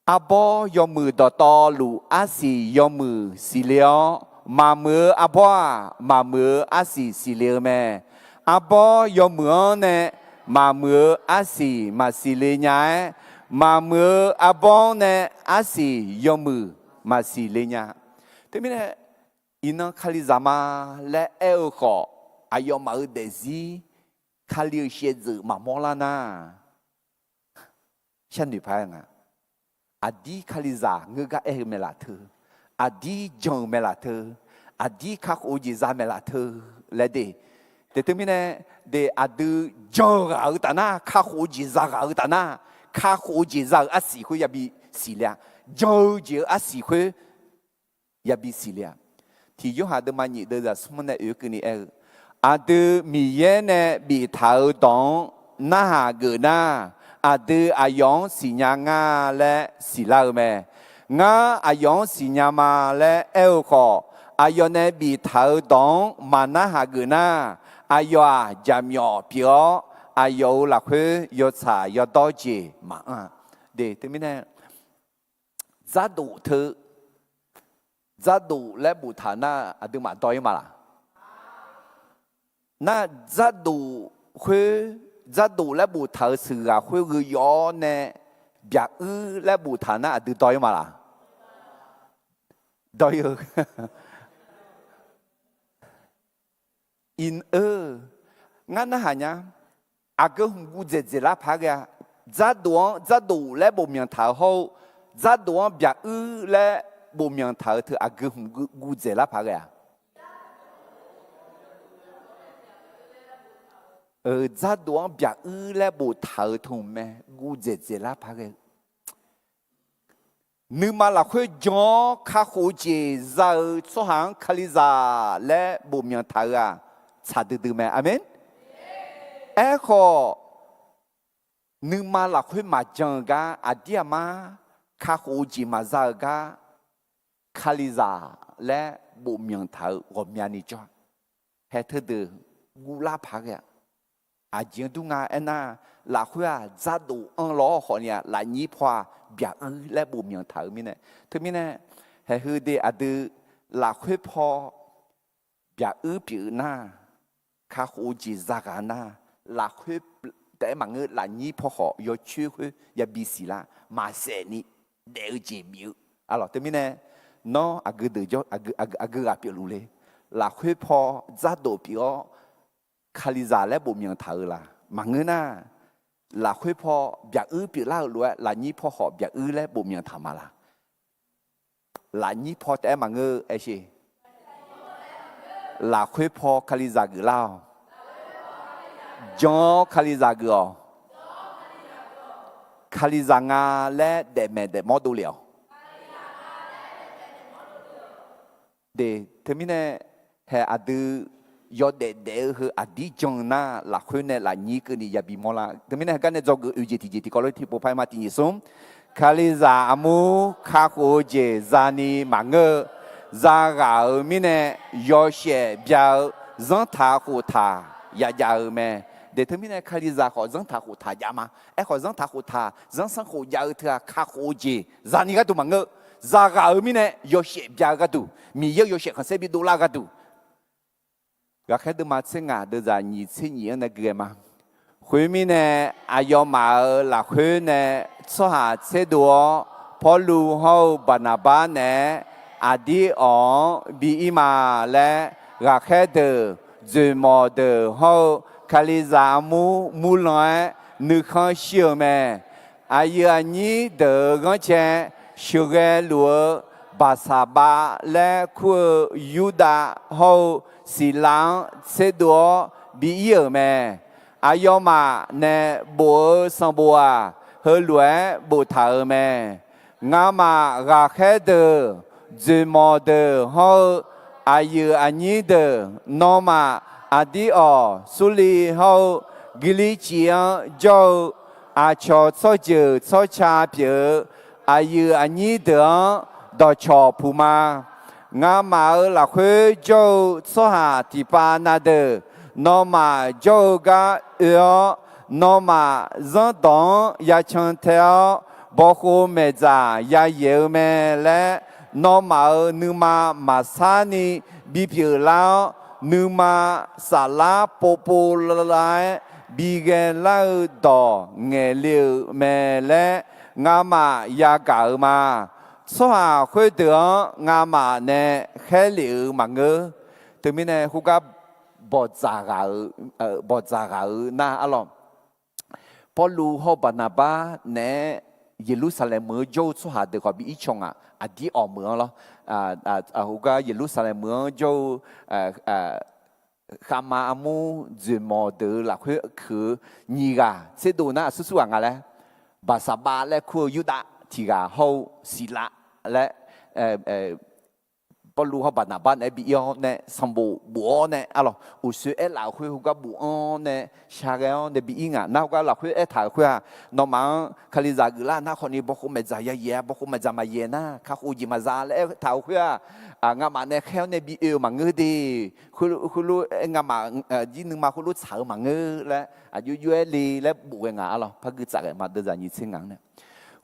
arbawr yawmuiq dawqtawvluf arsiq yawmuiq siqle-awr, maqmuiq-eu arbawr-aq, maqmuiq-eu arsiq siqle-eu mae. Arbawr yawmuiq-anr nae maqmuiq-eu arsiq maqsiq le nya-aer, maqmuiq-eu arbawr-anr nae arsiq yawmuiq maqsiq le nya. Teumirnae, iqnan kalizaq ma laer aer-eu khawf, aqyawfmaf-euq daefzir Kali-euq shaevdzeuf maqmawr lar nar, sharnoeq paq-aer nga. Aqdir kalizaq ngeur gar aer-eu mae laf teu, aqdir jan-euq mae laf teu, aqdir kakhof-eu jeq za mae laf teu laer de. De teumirnae, de aqdui jan-eu ghaq-eu taf nar, kakhof-eu jeq za ghaq-eu taf nar, kakhof-eu jeq za-euq arsiq khoer yabi siqle-a. Jan-eu jeq-eu arsiq khoer yabi siqle-a. Tiq Yorhaq deuvma nyiq deuvzaq smr nae oeq keuvni aer-eu, aqdui Miqyaer nae biftaq-eu dawq-anr narhaq geuf nar, aqdui aqyawf-anr siqnya nga laer siqlar-eu mae. Ngar aqyawf-anr siqnya ma laer aer-eu khawf, aqyawf nae biftaq-eu dawq-anr maqnarhaq geuf nar, aqyawf-aq jaqmyawf pyeuf-awr, aqyawf-euq lafkhoer yawtsaq yawdawr jeq maqanr-a. De teumirnae, dzardof teu, dzardof laer boftaq-eu nar aqduimaf dawr-ir ma laq? Nar dzardof khoer, dzardof laer boftaq-euq sheuqghaq khoer gheu yawf-awr nae byaq-uir laer boftaq nar aqdui dawr-ir ma laq? Dawr-ir-eu. Iq-eu, ngar narhaq nya. Aqgeu hmq guv dzaeq dzaeqlar paq-aer ghae-a. Dzardof-anr dzardof laer bofmyanq taq-eu hawr-eu, dzardof-anr byaq-uir laer bofmyanq taq-eu teu aqgeu hmq guv dzaeqlar paq-aer ghae-a. Dzardof-anr byaq-uir laer boftaq-eu teu hmq mae, guv dzaeq dzaeqlar paq-aer ghae-eu. Nuima lafkhoer jan-awr kakhof-eu jeq za-eu tsawrhaq-anr Kalizaq laer bofmyanq taq-eu-aq, tsaq duidui mae. Aqmeq. Aerkhawf, nuima lafkhoer maqjan-eu gar, aqdir aqmar kakhof-eu jeq maqza-eu gar, Kalizaq laer bofmyanq taq-eu ghawqmyani jawr-a. Haeq teudeuq guvlar paq-aer ghae-a. Aqjeq-anr dur nga aernar, lafkhoer-aq dzardof anrlawr-awr khawfni-aq, lafnyir paw-aq byaq-uir laer bofmyanq taq-eu mirnae. Teumirnae, haeq heu de aqdui lafkhoer paw byaq-uir pyeuf-eu nar, kakhof-eu jeq zaghaq nar, lafkhoer taef-aer maqngeur, lafnyir paw khawf yawcoer khoer yabi siqlar, maqsaef ni daef-eu jeq bif-eu. Arlawq teumirnae, nawr aqgeu deuq jawr, aqgeu ghaq pyeufluf le. Lafkhoer paw dzardof pyeuf-awr, Kalizaq laer bofmyanq taq-eu laq? Maqngeur nar, lafkhoer paw byaq-uir pyeuflar-euq lof-aer, lafnyir paw khawf byaq-uir laer bofmyanq taq ma laq? Lafnyir paw taef-aer maqngeur-eu aershe. Lafkhoer paw Kalizaq geuflar-awq. Jan-awr Kalizaq geuf-awq. Kalizaq nga laer daefmaeq daefmawr dovlef-awq. De, teumirnae, hae aqdui yawdaef daef-eu heu aqdir jan-eu nar, lafkhoer nae lafnyir keuvni yabi mawrlar. Teumirnae heugar nae dzawgeuf oeq jeq tiqjeq tiqkawv lof tiqpov par-aer ma. Tiqnyif smr, Kalizaq armur kakhof-eu jeq zani maqngeur-eu, zaghaq-euq mirnae yawshaef bya-eu zanrtaq khoftaq yajav-eu mae. Deq teumirnae Kalizaq khawf zanrtaq khoftaq jav ma. Aerkhawf zanrtaq khoftaq zanrsanrkhof jav-eu teu-aq kakhof-eu jeq zani gharduq maqngeur-eu, zaghaq-euq mirnae yawshaef bya-eu gharduq, Miqyaer-euq yawshaef khanqsaer bidov lar-eu gharduq, Ghaqkhaer deuvma tser ngaq deuvzaq nyiq tser nyiq-anr nae gui-aer ma. Khoermirnae, aqyawfmaf-euq lafkhoer nae tsawrhaq tserdov-awr, Pawrluv hawr-eu Baqnaqbar naeq-aer Aqdir awq-anr bi ir ma laer, ghaqkhaer deuq, dzoeqmawq deuq hawr-eu Kalizaq armur murlan-aer nuikhanr shir-euq mae. Aqyuif aqnyir deuq-euq ghanrcae sheuqghae luf-eu Baqsaqbav laer kur-eu Yurdav hawr-eu Siqlav-anr tserdov-awr bi ir-euq mae. Aqyawfmaf nae bof-eu sanqbof-aq, heulof-aer boftaq-euq mae. Ngamaf ghaqkhaer deuq, dzoeqmawq deuq hawr-eu aqyuif aqnyir deuq, nawmaf Aqdir awq Surliv hawr-eu Girlirciv-anr jawr-eu aqcawq tsawrjeuq tsawrca pyeuf-eu aqyuif aqnyir deuq-anr dawqcawq puq ma. Ngamaf-euq lafkhoer jawr-eu tsawrhaq tiqpav na deuq, nawmaf jawr-eu gar oe-awr, nawmaf zanrdawq-anr yacan tae-awr, bawkhov maeqdzaq yayaeq-eu mae laer, nawmaf-euq nuima maqsar ni bipyeuf lar-awr, nuima saflar povpov lar-aer bighae lar-eu dawq ngaeqle-euq mae laer ngamaf yagaq-euq ma. Tsawrhaq khoerdeuq-anr ngamaf nae khaerlef-euq maqngeur. Teumirnae khoergar bawqdzaq ghaq-eu, bawqdzaq ghaq-eu nar arlawq, Pawrluv hawr-eu Baqnaqbar naeq-aer Yeqlursaqlaeq meuq-anr jawr-eu tsawrhaq deuq khawf bi ir caw ngaq, Aqdir awq meuq-anr lawr. Khoergar Yeqlursaqlaeq meuq-anr jawr-eu khavma armur dzoeqmawq deuq-eu lafkhoer kuiq-eu nyiq ghaq tserdov nar aqsur sur ghaq nga laer, Baqsaqbav laer kur-eu Yurdav tiq ghaq hawr-eu Siqlav laer, Pawrluv hawr Baqnaqbar naeq-aer bi ir-awr nae sanqbof bof-awr nae arlawq, uqsoer aerlaf-euq khoer heugar bof-anr nae shaqghae-awr nae bi ir ngaq nar, heugar lafkhoer aertaq-euq khoer-aq, nawmaf-anr Kalizaq geuflar nar khawfni bawkhov maeqdzaq yayaeq-a, bawkhov maeqdzaq maqyaeq nar kakhof jeq maqza laer aertaq-euq khoer-aq, ngamaf nae khaer-awr nae bi oe-eu maqngeur de. Khoerlof-aer ngamaf jir nuima khoerlof tsaq-eu maqngeur laer aqjox jox-aer le laer bof ghae ngaq arlawq, par gui tsaf ghae ma deuvzaq nyiq tser ngaq-anr nae.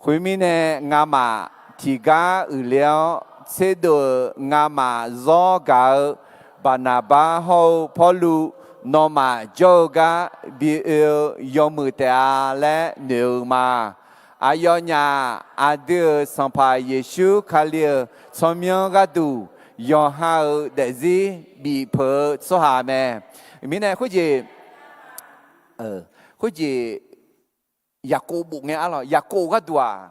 Khoermirnae, ngamaf tiqgar uiqle-awr tserdov-euq ngamaf zawr gaq-eu Baqnaqbar hawr-eu Pawrluv, nawmaf jawr-eu gar bi oe-eu yawmuiq taef-a laer noeq-eu ma. Aqyawfnyaf aqdui-euq Sanqpaq Yeqsur Kali-euq tsawrmyanr gharduq, yawqha-euq daefzir bifpeuq-eu tsawrhaq mae. Mirnae khoerjeq, khoerjeq Yaqkov bof ngae arlawq, Yaqkov gharduq-aq,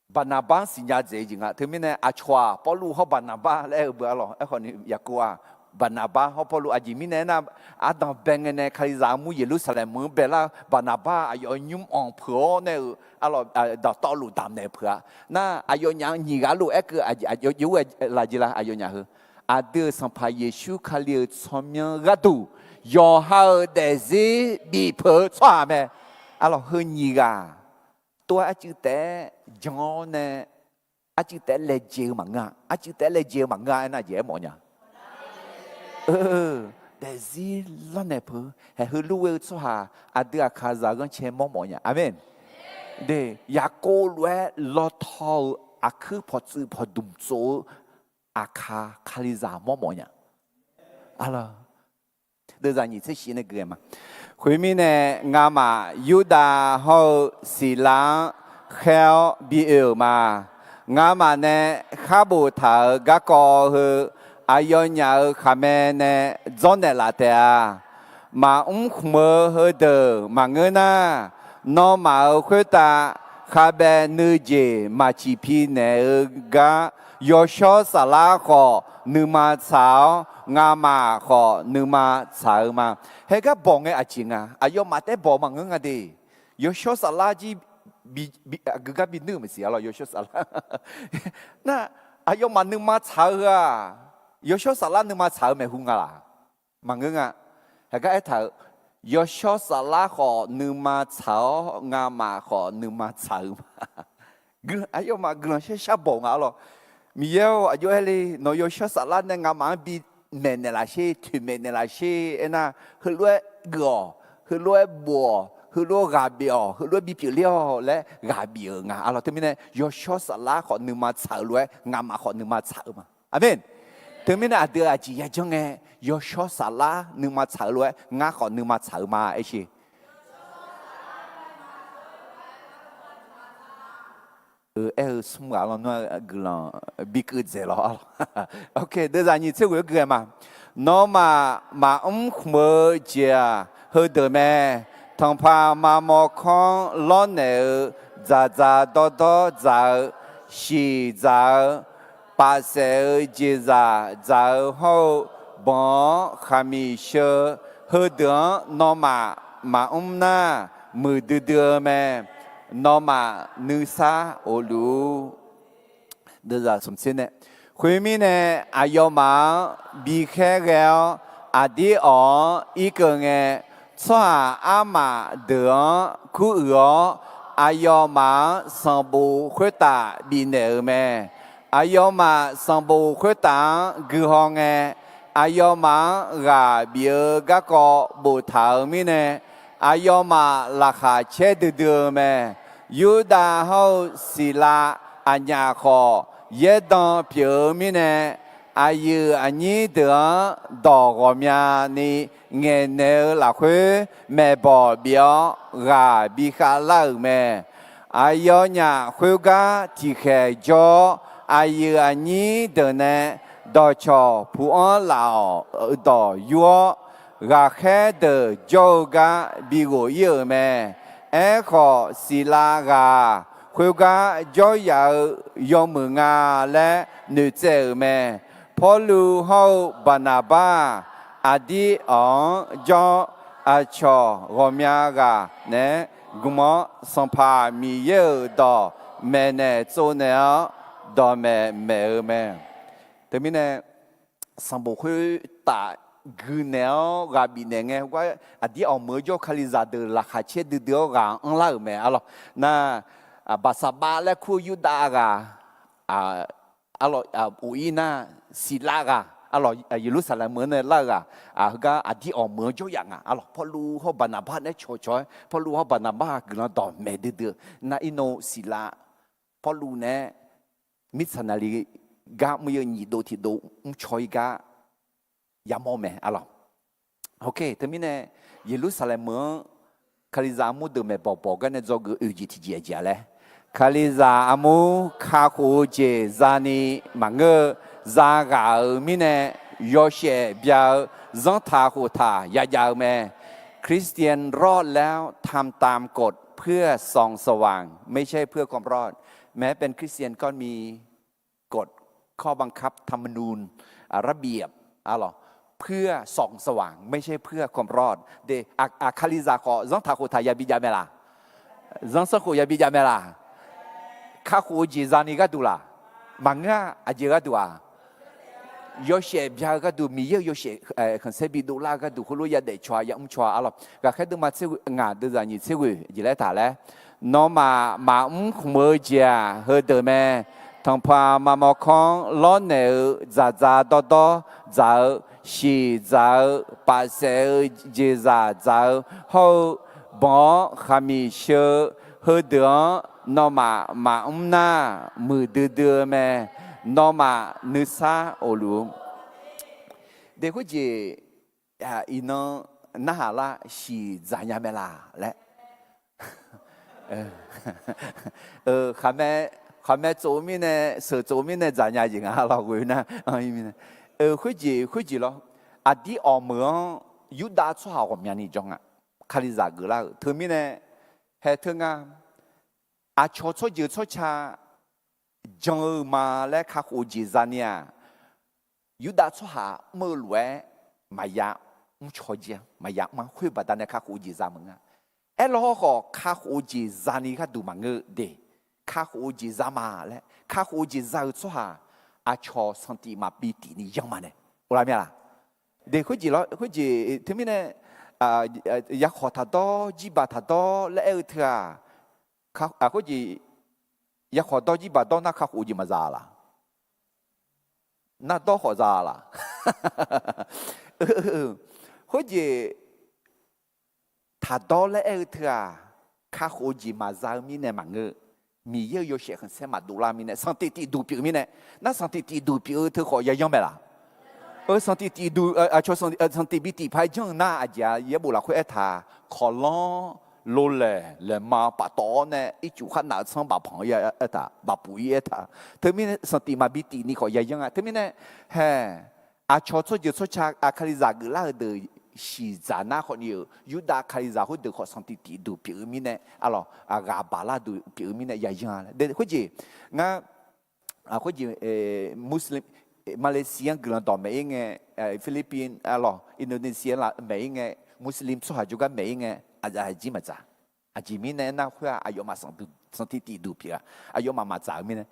Baqnaqbar-anr siqnya dzaeq-eu jeq nga. Teumirnae aqcawq-aq Pawrluv hawr Baqnaqbar laer-eu beu arlawq, aerkhawfni Yaqkov-aq Baqnaqbar hawr Pawrluv aqjeq mirnae aernar, ardanq bae ngae nae Kalizaq armur Yeqlursaqlaeq meuq-anr baelar-eu Baqnaqbar aqyawf nymr-anr peuq-awr nae-euq arlawq, dawqtawvluf damq naeq peuq-a. Nar aqyawfnyaf-anr nyiq ghaq lof-aer keuv aqjeq, aqyawf jeq-ur laf jeq la, aqyawfnyaf heu, aqdui-euq Sanqpaq Yeqsur Kali-euq tsawrmyanr gharduq, yawqha-euq daefzir bifpeuq-eu tsawrhaq mae. Arlawq heu nyiq ghaq tov-aer arcuiv taef-aer jan-awr nae, arcuiv taef-aer laejae-eu maqngeur-a, arcuiv taef-aer laejae-eu maqngeur-a aernar jeq aermawf nya. Daefzir lanrnaeq peuq-eu haeq heulof ghae-eu tsawrhaq aqdui aqkaqzaq ghanrcae mawrmawf nya. Aqmeq. De, Yaqkov lof-aer lawtaw-eu aqkuir pawqtsuif pawqdmq tsof-eu aqkaq Kalizaq mawrmawf nya. Arlawq, deuvzaq nyiq tser shif nae gui-aer ma. Khoermirnae, ngamaf Yurdav hawr-eu Siqlav-anr khaer-awr bi oe-euq ma. Ngamaf nae khar boftaq-euq garkawv heu, aqyawfnyaf-euq khaqmae nae dzawrnaeq laf taef-a. Maqmr khmq-eu heudeuq maqngeur nar, nawmaf-euq khoertav khavbaev nuijeq maqciq pi naeq-eu gar, Yawshawr Saflar khawf nuima tsaq-awr, ngamaf khawf nuima tsaq-eu ma. Haegar bawq ngae aqjeq nga, aqyawfmaf taef-aer bawq maqngeur nga de. Yawshawr Saflar jir aqgeu gar bi nuir-euq maqsiq arlawq, Yawshawr Saflar. Nar, aqyawfmaf nuima tsaq-eu heu-aq, Yawshawr saflar nuima tsaq-eu maeqhu nga laq? Maqngeur nga. Heugar aertaq-euq, yawshawr saflar khawf nuima tsaq-awr, ngamaf khawf nuima tsaq-eu ma. Aqyawfmaf guiqlanq shar shar bawq nga arlawq. Miqyaer-or, aqjox aer le, nawq yawshawr saflar nae ngamaf-anr bi maeqnaeq laf sher, toeqmaeq naeq laf sher aernar, heulof-aer geuf-awq, heulof-aer bof-awq, heulof-aer ghaq bif-awq, heulof-aer bipyeuf ler-awq laer ghaq bif-euq nga arlawq. Teumirnae yawshawr saflar khawf nuima tsaq-eu lof-aer ngamaf khawf nuima tsaq-eu ma. Aqmeq. Teumirnae aqdui aqjeq yajanr ngae, yawshawr saflar nuima tsaq-eu lof-aer ngar khawf nuima tsaq-eu ma aer sher. Aer-eu smr ghaq lawnmr-aer guiqlanq bikeuv dzaeq lawr arlawq. Deuvzaq nyiq tser ghoeq-aer gui-aer ma. Nawmaf maqmr khmq-eu jeq-aq heudeuq mae. Tanqpaq maqmawr kanr lawrnaeq-eu, dzaqdzaq dawrdawr dzaq-eu, siq dzaq-eu, pafsaef-eu jeqzaq dzaq-eu hawr-eu, banq-anr khaqmiq sheu-eu, heudeuq-anr nawmaf maqmr nar, muiqdui dui-eu mae. Nawmaf nuisar of luf-ur. Khoermirnae, aqyawfmaf-anr bikhaer ghae-awr, aqdir awq-anr irkeuv ngae, tsawrhaq armaf deuq-anr kuruiq-awr, aqyawfmaf-anr sanqbof khoertaf bifnaeq-euq mae. Aqyawfmaf sanqbof khoertaf-anr guihaw ngae, aqyawfmaf-anr ghaq bif-eu garkawv boftaq-euq mirnae, aqyawfmaf laqkhaq caer duidui-eu mae. Yurdav hawr-eu Siqlav aqnyaf khawf, yaerdan pyeuf-eu mirnae, aqyuif aqnyir deuq-anr dawq ghawqmyani ngaeqnaeq-eu lafkhoer, maeqbawq bif-awr ghaq bi khavlar-euq mae. Aqyawfnyaf khoergar tiqkhaeq jawr-awr, aqyuif aqnyir deuq nae dawqcawq puq-anr laf-awq-eu dawq yur-awr, ghaqkhaer deuq jawr-eu gar bighof ir-euq mae. Aerkhawf, Siqlav ghaq khoergar jawryaf-eu yawmuiq nga laer noeqtsaev-euq mae. Pawrluv hawr-eu Baqnaqbar-aq, aqdir awq-anr jawr-awr, aqcawq ghawqmya ghaq naeq-aer gmq-awr, Sanqpaq Miqyaer-euq dawq maeqnaeq tsovnaeq-awr, dawqmaeq maeq-eu mae. Teumirnae, sanqbof khoertaf guinaeq-awr ghaq bifnaeq ngae, heugar aqdir awq meuq-eu jawr-eu Kalizaq deuq laqkhaq caer duidui-awr ghaq anrlar-euq mae arlawq. Nar, Baqsaqbav laer kur-eu Yurdav ghaq, arlawq, of ir nar, Siqlav ghaq arlawq, Yeqlursaqlaeq meuq-anr nae lar-eu ghaq, heugar aqdir awq meuq-anr jawryaf nga arlawq. Pawrluv hawr-eu Baqnaqbar naeq-aer cawqcawq-aer, Pawrluv hawr-eu Baqnaqbar-aq guiqlanq dawqmaeq duidui-eu nar, irnav Siqlav Pawrluv naeq-aer Mirtsaqnaqli gar mr-eu nyiq dov tiq dov mrcaw-ir gar yamawr mae arlawq. Teumirnae, Yeqlursaqlaeq meuq-anr Kalizaq armur deuq maeqbawq bawq gar nae dzawgeuf oeq jeq tiqjeq aqjeq-a laer, Kalizaq armur kakhof-eu jeq zani maqngeur-eu, zaghaq-euq mirnae yawshaef bya-eu zanrtaq khoftaq yajav-eu mae. Christian รอดแล้ว ทำตามกฎ เพื่อส่องสว่าง ไม่ใช่เพื่อความรอด แม้เป็นคริสเตียนก็มีกฎ ข้อบังคับ ธรรมนูญ ระเบียบ เพื่อส่องสว่าง ไม่ใช่เพื่อความรอด de. Aqkaqlizaq khawf zanrtaq khoftaq yabi jav mae laq? Zanrsanrkhof yabi jav mae laq? Kakhof-eu jeq zani gharduq laq? Maqngeur-a. Aqjeq gharduq-aq, yawshaef bya-eu gharduq, Miqyaer-euq yawshaef khanqsaer bidov lar-eu gharduq khoerlof yadaef caw-a, yamr caw-a arlawq. Ghaqkhaer deuvma tser ghoe, ngaq deuvzaq nyiq tser ghoe jeq laer taq laer, nawmaf maqmr khmq-eu jeq-aq heudeuq mae. Tanqpaq maqmawr kanr lawrnaeq-eu, dzaqdzaq dawrdawr dzaq-eu, siq dzaq-eu, pafsaef-eu jeqzaq dzaq-eu hawr-eu, banq-awr khaqmiq sheu-eu, heudeuq-anr nawmaf maqmr nar, muiqdui dui-eu mae. Nawmaf nuisar of luf-eu. De khoerjeq iqnan narhaq lar, siq dzaqnya mae laq laer. Khaqmae tsof-eu mirnae, sheuq tsof-eu mirnae dzaqnya jeq nga lawq ghoe nar. Khoerjeq khoerjeq lawr. Aqdir awq meuq-anr Yurdav tsawrhaq ghawqmyani janr nga. Kalizaq geuflar-euq teumirnae, haeq teu nga. Aqcawq tsawrjeuq tsawrca jan-eu ma laer kakhof-eu jeq zani-aq, Yurdav tsawrhaq mr-eu lof-aer maqya mrcaw jir-a. Maqya mr-a. Khoer baqda nae kakhof-eu jeq za maqngeur-a. Aerlawr hawrkhawf kakhof-eu jeq zani gharduq maqngeur de. Kakhof-eu jeq za ma laer, kakhof-eu jeq za-eu tsawrhaq aqcawq sanqtif maqbi tif ni yanr ma nae. Of lar mir-a laq? De khoerjeq lawr, khoerjeq teumirnae, yakhawq taqdawr, jirbaq taqdawr laer aer-eu teu-aq, khoerjeq yakhawq dawr jirbaq dawr nar kakhof-eu jeq maqza laq? Nar dawr khawf za laq? Khoerjeq taqdawr laer aer-eu teu-aq, kakhof-eu jeq maqza-eu mirnae maqngeur. Miqyaer-euq yawshaef khanqsaer maqdov lar mirnae, sanqtif tif duq pyeuf mirnae, nar sanqtif tif duq pyeuf-eu teu khawf yayanr mae laq? Sanqtif tif duq, aqcawq sanqtif bi tif paq-aer janr-eu nar aqjeq-a, yaerbof lafkhoer aertaq, kawqlanr, lolaeq, laeqma paftawf-awr nae ircuf kharnaf-eu tsanr bafpanq-ir aertaq, bafpuf-ir aertaq. Teumirnae sanqtif maqbi tif ni khawf yayanr-a. Teumirnae, hae, aqcawq tsawrjeuq tsawrca, Kalizaq geuflar-eu deuq siqdzaq nar khawfni-euq Yurdav Kalizaq khoerdeuq khawf sanqtif tif duq pyeuf-eu mirnae, arlawq, ghaq baq lar duq pyeuf-eu mirnae yayanr-a laer. Khoerjeq, ngar, khoerjeq, Muslim, Malaysia-anr guiqlanq dawq maeq-ir ngae, Philippines, arlawq, Indonesia-anr maeq-ir ngae, Muslim tsawrhaq jawrgar maeq-ir ngae, aqzaf aqjir maqdzaq. Aqjeq mirnae aernar khoer-aq, aqyawfmaf sanqtif tif duq pyeuf-a. Aqyawfmaf maqdzaq-eu mirnae,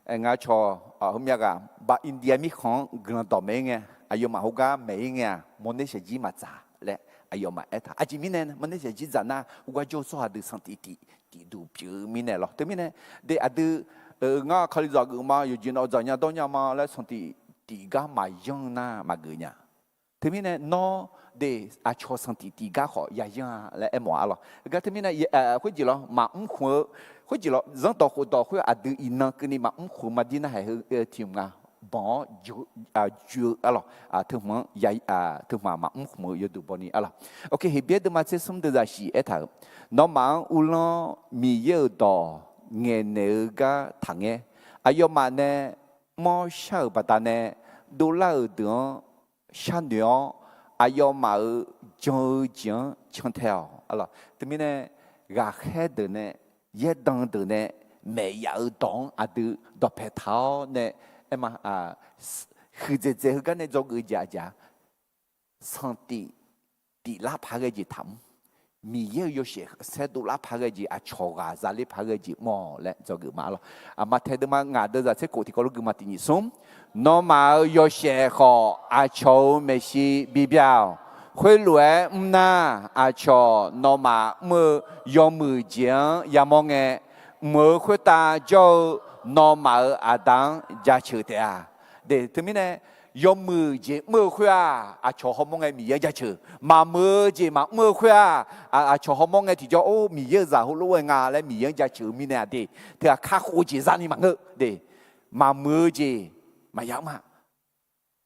ngar cawq, heumyav ghaq ba India mirkhanq-anr guiqlanq dawq maeq-ir ngae, aqyawfmaf heugar maeq-ir ngae-aq, mawrner shaefjir maqdzaq laer aqyawfmaf aertaq. Aqjeq mirnae mawrner shaefjir dzaq nar, heugar jawr-eu tsawrhaq deuq sanqtif tif, tif duq pyeuf-eu mirnae lawr. Teumirnae, de aqdui, ngar Kalizaq geuf ma, yawqjeq nawq dzaq nya dawr nya ma laer sanqtif tif gar maqyanr nar maqgeuf nya. Teumirnae nawr de aqcawq sanqtif tif gar khawf yayanr-a laer aermawf-a lawr. Heugar teumirnae khoerjeq lawr, maqmr khmq-eu, khoerjeq lawr, zanrdawq khofdawq khoer aqdui iqnan keuvni maqmr khmq-eu maqdir narhaq heu tiq mq nga, banq-awr joe-eu, arlawq, teu hmq-anr, teu hmq-aq maqmr khmq-eu yawduq bawni, arlawq. Oke, Heqbyaer deuvma tser smr deuvzaq shiq aertaq-euq, nawmaf-anr uvlanr Miqyaer-euq dawq ngaeqnaeq-eu gar taqngaer. Aqyawfmaf nae mr-awr shar-euq baqdanae, dovlar-euq deuq-anr sharnoeq-awr, aqyawfmaf-euq jan-eu jeq-anr cantae-awq, arlawq. Teumirnae, ghaqkhaer deuq nae, yaerdan deuq nae, maeq yaf-eu dawq-anr aqdui dawqpae taq-awr nae, aer ma, huiqdzaeq dzaeq heugar nae dzawgeuf-eu jeq aqjeq-a, sanqtif tiflar paq-aer ghae jeq taqmr. Miqyaer-euq yawshaef khanqsaer dovlar paq-aer ghae jeq, aqcawq ghaq zaler paq-aer ghae jeq mr-awq laer dzawgeuf ma, arlawq. Maqtaeq deuvma ngaq deuvzaq tser khof tiqkawv lof geufma tiq nyiq smr, nawmaf-euq yawshaef khawf aqcawq-euq maeqshi bibya-awq. Khoerlof-aer mr nar, aqcawq nawmaf mr-eu yawmuiq jeq-anr yamawr ngae, mq-euq khoertav jawr-eu nawmaf-euq Aqda-anr jaceuq taef-a. De, teumirnae, yawmuiq jeq mr-eu khoer-aq, aqcawq hawmawr ngae Miqyaer-anr jaceuq. Maqmuiq-eu jeq maqmr-eu khoer-aq, aqcawq hawmawr ngae tiqjawr, or, Miqyaer-euq zaq heulof-aer nga laer Miqyaer-anr jaceuq-eu mirnae-aq de, teu-aq kakhof-eu jeq zarni maqngeur de. Maqmuiq-eu jeq maqya mr-a.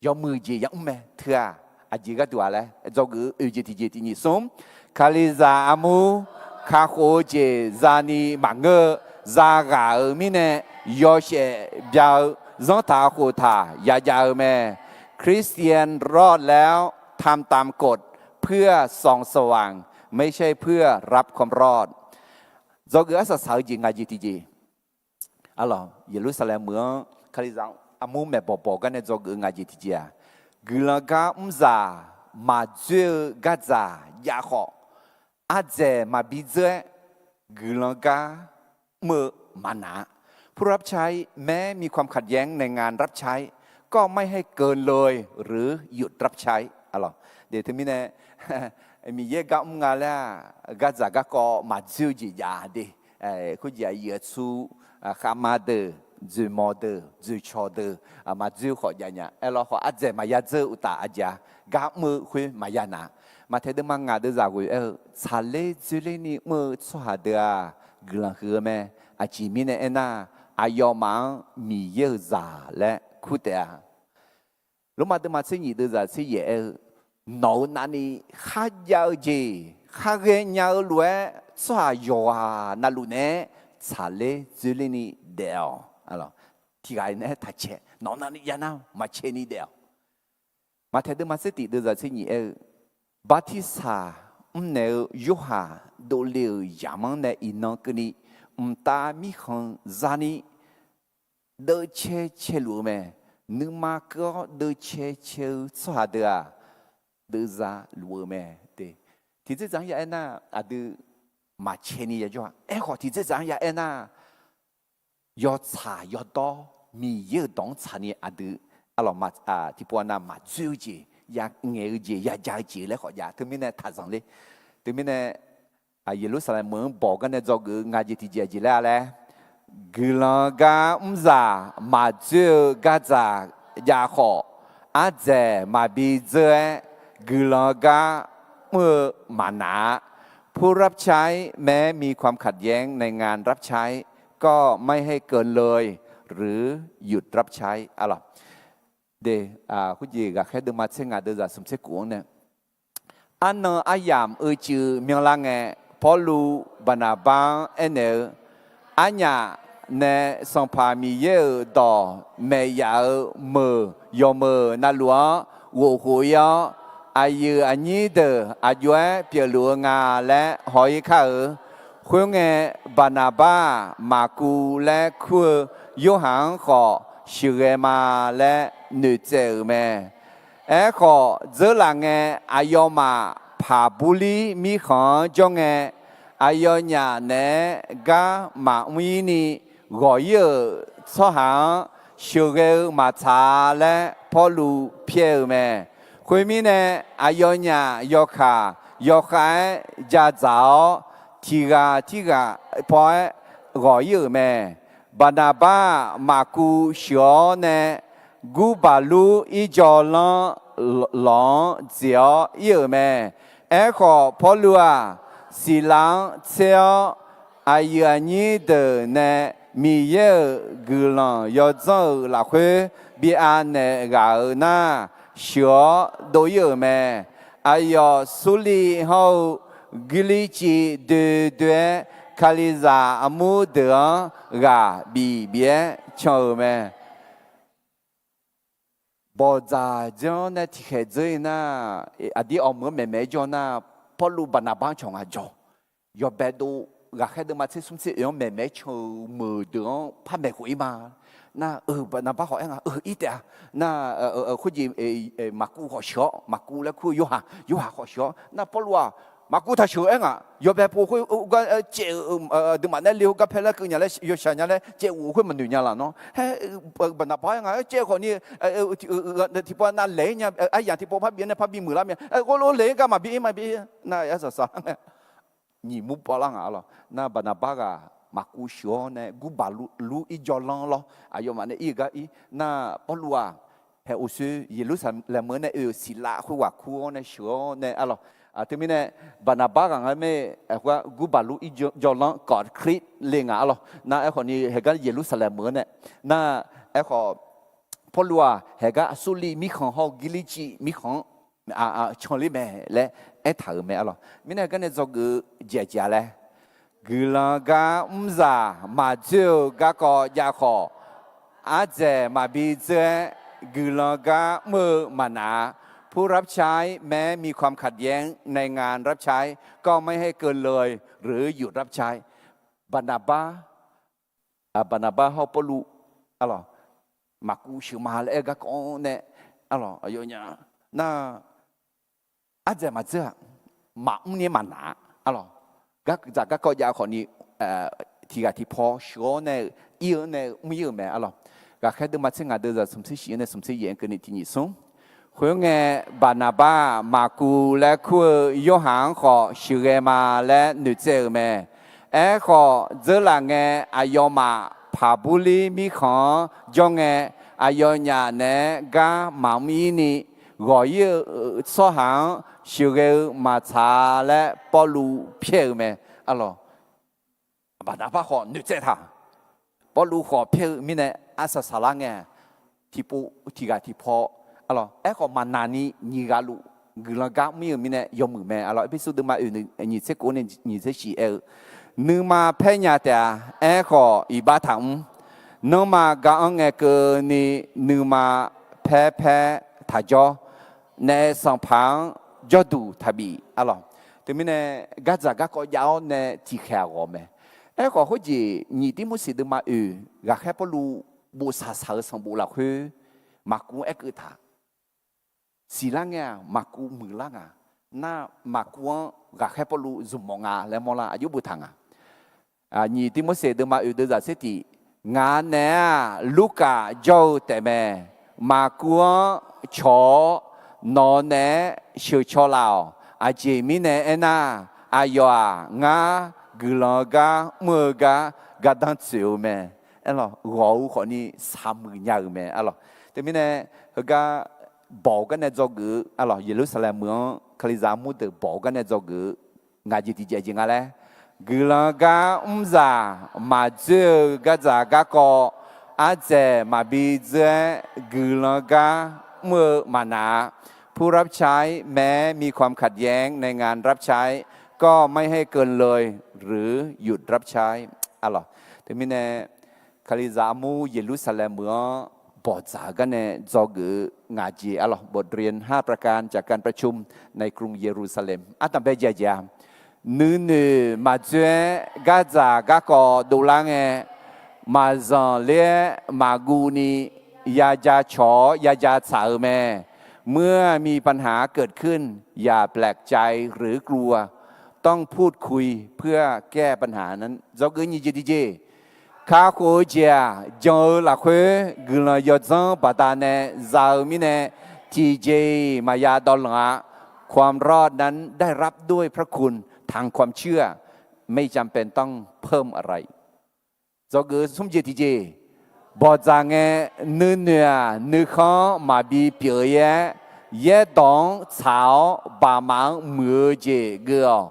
Yawmuiq jeq yamr mae teu-aq, aqjeq gharduq-a laer dzawgeuf-eu oeq jeq tiqjeq tiq nyiq smr, Kalizaq armur kakhof-eu jeq zani maqngeur-eu, zaghaq-euq mirnae yawshaef bya-eu zanrtaq khoftaq yajav-eu mae. คริสเตียนรอดแล้ว ทำตามกฎ เพื่อส่องสว่าง ไม่ใช่เพื่อรับความรอด Dzawgeuf arsaq saq-eu jeq ngaq jeq tiqjeq. Arlawq, Yeqlursaqlaeq meuq-anr Kalizaq armur maeqbawq bawq gar nae dzawgeuf-eu ngaq jeq tiqjeq-aq, guiqlanq gar mrzaq maqdzoer-eu gardzaq jav khawf, ardzaeq maqbi dzeur-aer guiqlanq gar mr-eu maqnaq-a. ผู้รับใช้ แม้มีความขัดแย้งในงานรับใช้ ก็ไม่ให้เกินเลยหรือหยุดรับใช้ Arlawq, de teumirnae Miqyaer gar mr nga laer-aq, gardzaq garkawv maqdzoer-eu jeq jav de. Khoerjeq aqyuif aqtsu, khavma deuq, dzoeqmawq deuq, dzoeqcawq deuq, maqdzoer khawf jav nya. Aerlawr khawf ardzaeq maqya dzeur-eu uqtaf aqjeq-a, gar mr-eu khoer maqya naq. Maqtaeq deuvma ngaq deuvzaq ghoeq aer-eu, tsaqler dzoerlerni mr-eu tsawrhaq deuq-aq, guiqlanq huiq-eu mae. Aqjeq mirnae aernar, aqyawfmaf-anr Miqyaer-euq zaq laer kur taef-a. Lormav deuvma tser nyiq deuvzaq tser yaef aer-eu, nawq-euq navni kharjav-eu jeq kharghae nya-eu lof-aer, tsawrhaq yawqghaq navluf naeq-aer tsaqler dzoerlerni daef-awq. Tiqghaq naeq-aer taqcae, nawq-euq navni jav nar maqcae ni daef-awq. Maqtaeq deuvma tser tif deuvzaq tser nyiq aer-eu, bartirsaq mrnaeq-eu Yorhaq dovle-euq yamq-anr nae iqnan keuvni mqtav mirkhanq zani deuvcae caeluf-eu mae. Nuima keuv-awr deuvcae cae-eu tsawrhaq deuq-aq, deuvza luf-eu mae. Tiqdzerdzaq-anr ya aernar, aqdui maqcae ni yajawr-a. Aerkhawf tiqdzerdzaq-anr ya aernar, yawtsaq yawdawr Miqyaer-euq dawq-anr tsaqni aqdui, arlawq, tiqpov-a nav maqdzoer-eu jeq, ya ngaeq-eu jeq, ya ja-eu jeq laer khawf jav. Teumirnae taqzanq ler. Teumirnae Yeqlursaqlaeq meuq-anr bawq gar nae dzawgeuf-eu nga jeq tiqjeq aqjeq laer-a laer, guiqlanq gar mrzaq maqdzoer-eu gardzaq jav khawf, ardzaeq maqbi dzeur-aer guiqlanq gar mr-eu maqnaq-a. ผู้รับใช้แม้มีความขัดแย้งในงานรับใช้ ก็ไม่ให้เกินเลยหรือหยุดรับใช้ arlawq. Khoerjeq ghaqkhaer deuvma tser ngaq deuvzaq smq tser kof-anr nae, arnan aryamq uicuiv myanrlar ngae, Pawrluv Baqnaqbar-anr aernaeq-eu, Arnyaf nae Sanqpaq Miqyaer-euq dawq maeq yaf-eu meuq yawqmeuq navluf-anr ghofkhof ir-awr, aqyuif aqnyir deuq aq jov-aer pyeufluf-eu nga laer haw-ir kar-eu. Khoerngae, Baqnaqbar-aq, Maqkuv laer kur-eu Yorhaq-anr khawf sheuqghae ma laer noeqtsaev-euq mae. Aerkhawf, dzeurlaf ngae, aqyawfmaf Paqburlir mirkhanq-anr jawr ngae, aqyawfnyaf naeq-aer gar maqmr ir ni ghawq ir-euq tsawrhaq-anr sheuqghae-eu maqtsaq laer Pawrluv pyaer-eu mae. Khoermirnae, aqyawfnyaf yawkaq yawkhav-aer ja dzaq-awr, tiq ghaq tirghaq paw-aer ghawq ir-euq mae. Baqnaqbar-aq, Maqkuv sheuq-awr nae Gurbaqlur irjawvlanr lawq-anr dzeq-awr ir-euq mae. Aerkhawf, Pawrluv-aq, Siqlav-anr tser-awr, aqyuif aqnyir deuq nae Miqyaer-euq guiqlanq yawdzanr-euq lafkhoer bi anaeq ghaq-euq nar, sheuq-awr dov ir-euq mae. Aqyawf Surliv hawr-eu Girlirciv doe doe-aer Kalizaq armur deuq-anr ghaq bif bif-aer can-euq mae. Bawqdzaq janr nae tiqkhaeq dzeur-ir nar, aqdir awq meuq-anr maeqmaeq-aer jawr nar, Pawrluv Baqnaqbar-anr cawq ngaq jawq. Yawbae dov ghaqkhaer deuvma tser smr tser oeq-anr maeqmaeq-aer can-euq meuq deuq-anr par maeqkhof ir ma. Nar-euq Baqnaqbar khawf aer nga, ir taef-a. Nar khoerjeq Maqkuv khawf sheuq-awr, Maqkuv laer kur-eu Yorhaq, Yorhaq khawf sheuq-awr, nar Pawrluv-aq, Maqkuv taq sheuq-eu aer ngaq, yawbae pov khoer gar caev-euq, aqduimaf nae le-eu garpae laer keuv nya laer yawshaq nya laer caev of-eu khoer maqnoeq nya laf nawr. Aer, Baqnaqbar aer nga, caev khawf ni tiqpov nav laeq-ir nya, aryamq tiqpov parbi nae parbi muiqlar mya. Ghoerlof laeq-ir gar maqbi ir maqbi ir. Nar arsaq saqlar ngae, nyiq mur bavlar ngaq arlawq. Nar Baqnaqbar ghaq Maqkuv sheuq-awr nae Gurbaqlur irjawvlanr lawr aqyawfmaf nae ir-eu gar ir. Nar Pawrluv-aq, haeq of soer Yeqlursaqlaeq meuq-anr nae oe-euq Siqlav khoerghaq kur-awr nae sheuq-awr nae arlawq. Teumirnae Baqnaqbar ghaq ngar mae, Gurbaqlur irjawvlanr kawf klir le ngaq arlawq. Nar aerkhawf ni haeq gar Yeqlursaqlaeq meuq-anr nae, nar aerkhawf Pawrluv-aq, haeq gar Aqsurliv mirkhanq hawr-eu Girlirciv mirkhanq-anr canler mae laer aertaq-euq mae arlawq. Mirnae gar nae dzawgeuf-eu jeq aqjeq-a laer, guiqlanq gar mrzaq maqdzoer-eu garkawv jav khawf, ardzaeq maqbi dzeur-aer guiqlanq gar mr-eu maqnaq-a. ผู้รับใช้แม้มีความขัดแย้งในงานรับใช้ ก็ไม่ให้เกินเลยหรือหยุดรับใช้ Baqnaqbar, Baqnaqbar hawr Pawrluv arlawq, Maqkuv sheuq ma laer aer-eu garkawv-anr nae arlawq, aqyawfnyaf nar ardzaeq maqdzeur-aq, maqmr ni maqnaq-a arlawq. Gardzaq garkawv jav khawf ni tiq ghaq tiqpaw sheuq-awr nae-eu ir-eu nae-eu mr ir-euq mae arlawq. Ghaqkhaer deuvma tser ngaq deuvzaq smq tser shif-anr nae smq tser yaef-anr keuvni tiq nyiq smr. Khoerngae, Baqnaqbar-aq, Maqkuv laer kur-eu Yorhaq-anr khawf sheuqghae ma laer noeqtsaev-euq mae. Aerkhawf, dzeurlaf ngae, aqyawfmaf Paqburlir mirkhanq-anr jawr ngae, aqyawfnyaf naeq-aer gar maqmr ir ni ghawq ir-eu tsawrhaq-anr sheuqghae-eu maqtsaq laer Pawrluv pyaer-eu mae arlawq. Baqnaqbar khawf noeqtsaev taq. Pawrluv khawf pyaer-eu mirnae arsaq saqlar ngae, tiqpov tiq ghaq tiqpaw arlawq. Aerkhawf maqnaq ni nyiq ghaq luf guiqlanq gar mr ir-euq mirnae yawmuiq mae arlawq. Erpersu deuvma oeq nyiq tser kof nae nyiq tser shif aer-eu, nuima paer nya taef-a. Aerkhawf iqbax taqmr. Nanrma gar-anr ngae keuvni nuima paer paer taqjawr. Naef sanqpaq-anr jawrduq taqbif arlawq. Teumirnae gardzaq garkawv jav-awr nae tiqkhaeq-aq ghawq mae. Aerkhawf khoerjeq nyiq Tirmorseq deuvma oeq ghaqkhaer Pawrluv bof saq saq-eu sanqbof lafkhoer Maqkuv-anr aerkeuv taq. Siqlar ngae-aq Maqkuv muiqlar nga. Nar Maqkuv-anr ghaqkhaer Pawrluv zmq mawf nga laer mawrlar aqjox boftaq nga. Nyiq Tirmorseq deuvma oeq deuvzaq tser tiq Ngaq naeq-aq Lurkaf jawr-eu taefmae. Maqkuv-anr cawq-awr, nawq-eu naeq-aer sheuqcaw laf-awq. Aqjeq mirnae aernar, aqyawf-aq ngar guiqlanq-eu gar mr-eu gar gardanr tsoeq-eu mae. Aerlawq, ghawq-eu khawfni saqmuiq nya-euq mae. Aerlawq, teumirnae heugar bawq-eu gar nae dzawgeuf-eu, aerlawq, Yeqlursaqlaeq meuq-anr Kalizaq armur deuq bawq-eu gar nae dzawgeuf-eu ngaq jeq tiqjeq jeq nga laer, guiqlanq gar mrzaq maqdzoer-eu gardzaq garkawv ardzaeq maqbi dzeur-aer guiqlanq gar mr-eu maqnaq-a. ผู้รับใช้แม้มีความขัดแย้งในงานรับใช้ ก็ไม่ให้เกินเลยหรือหยุดรับใช้ Aerlawq, teumirnae Kalizaq armur Yeqlursaqlaeq meuq-anr bawqdzaq-eu gar nae dzawgeuf-eu ngaq jeq, aerlawq, บทเรียนห้าประการจากการประชุมในกรุงเยรูซาเล็ม ardanqbae jaeq jaeq-a. Nuinoeq maqdzoer-aer gardzaq garkawv dovlar ngae, maqzanq ler-aer maqguv ni yaja cawq-awr yaja tsaq-eu mae. เมื่อมีปัญหาเกิดขึ้น อย่าแปลกใจหรือกลัว ต้องพูดคุยเพื่อแก้ปัญหานั้น Dzawgeuf nyiq jeq tiqjeq, kakhof-eu jeq-aq, jan-eu lafkhoer guiqlanq yawdzanr baqdanae za-eu mirnae, tiqjeq-iq maqya dawvlanq-a. ความรอดนั้นได้รับด้วยพระคุณ ทางความเชื่อ ไม่จำเป็นต้องเพิ่มอะไร Dzawgeuf smr jeq tiqjeq, bawqdzaq ngae nuinoeq-aq nuikhanr-anr maqbi pyeuf-ir-aer, yaerdawq-anr tsaq-awr baqmaf-anr muiq-eu jeq geuv-awq.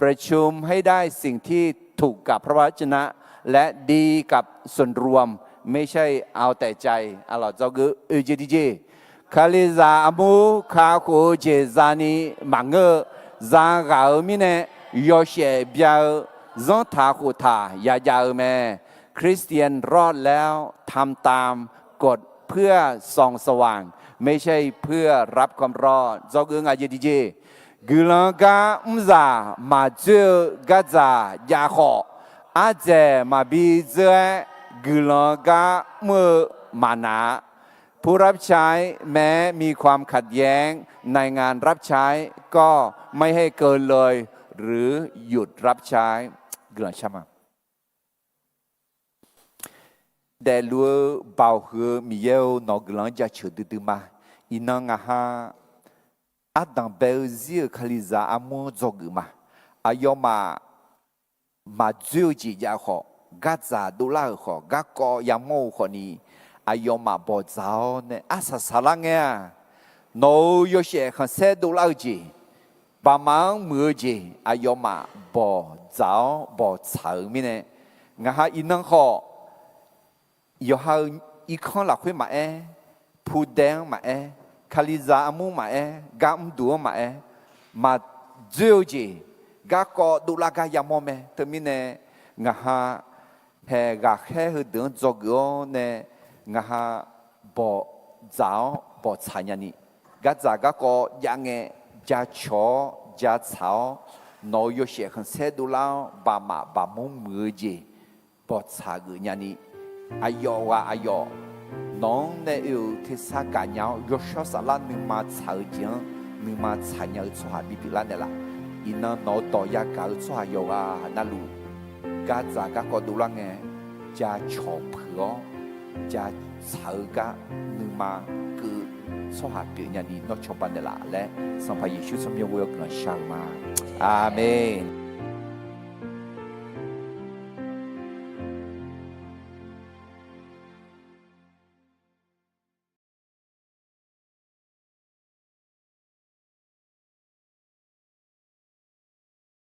ประชุมให้ได้สิ่งที่ถูกกับพระวจนะ และดีกับส่วนรวม ไม่ใช่เอาแต่ใจ Aerlawq, dzawgeuf oeq jeq tiqjeq, Kalizaq armur kakhof-eu jeq zani maqngeur-eu, zaghaq-eu mirnae yawshaef bya-eu zanrtaq khoftaq yajav-eu mae. คริสเตียนรอดแล้วทำตามกฎเพื่อส่องสว่าง ไม่ใช่เพื่อรับความรอด Dzawgeuf ngaq jeq tiqjeq, guiqlanq gar mrzaq maqdzoer-eu gardzaq jav khawf, ardzaeq maqbi dzeur-aer guiqlanq gar mr-eu maqnaq-a. ผู้รับใช้แม้มีความขัดแย้งในงานรับใช้ ก็ไม่ให้เกินเลยหรือหยุดรับใช้ Guiqlanq shar ma. Daefluf-eu baoq huiq-eu Miqyaer-or, nawq-eu guiqlanq-anr jaceuq duidui ma. Iqnan ngaq ha ardanqbae-eu zir-euq Kalizaq armur-anr dzawgeuf ma. Aqyawfmaf maqdzoer-eu jeq jav khawf, gardzaq dovlar-euq khawf, garkawv yamawr-eu khawfni, aqyawfmaf bawqdzaq-awr nae arsaq saqlar ngae-aq, nawq-euq yawshaef khanqsaer dovlar-eu jeq, baqmaf-anr muiq-eu jeq aqyawfmaf bawqdzaq-awr bawqtsaq-euq mirnae, ngaq ha iqnan khawf, yawqha-euq irkanr lafkhoer maqaer, pudae-anr maqaer, Kalizaq armur maqaer, gar mrduq-anr maqaer, maqdzoer-eu jeq, garkawv dovlar gar yamawr mae. Teumirnae, ngaq ha haeq ghaqkhaer heudeuq-anr dzawgeuf-awr nae, ngaq ha bawqdzaq-awr bawqtsaq nyani, gardzaq garkawv jav ngae, jacawq-awr jatsaq-awr, nawq-euq yawshaef khanqsaer dovlar-awr baqmaf baqmur muiq-eu jeq bawqtsaq geuf nyani, aqyawf ghaq aqyawf nawq-anr nae oe-euq tersar gaqnya-awr, yawshawr saflar nuima tsaq-eu jeq-anr nuima tsaq nya-eu tsawrhaq bipyeuf lar naeqlaf. Iqnan nawq-eu dawq yagaq-eu tsawrhaq yawqghaq navluf, gardzaq garkawv dovlar ngae, jacawq peuq-awr, jatsaq-eu gar nuima keuv-eu tsawrhaq pyeuf nyani nawr cawba naeqlaf laer, Sanqpaq Yeqsur tsawrmyanr ghoe-awr guiqlanq shar-eu ma. Aqmeq.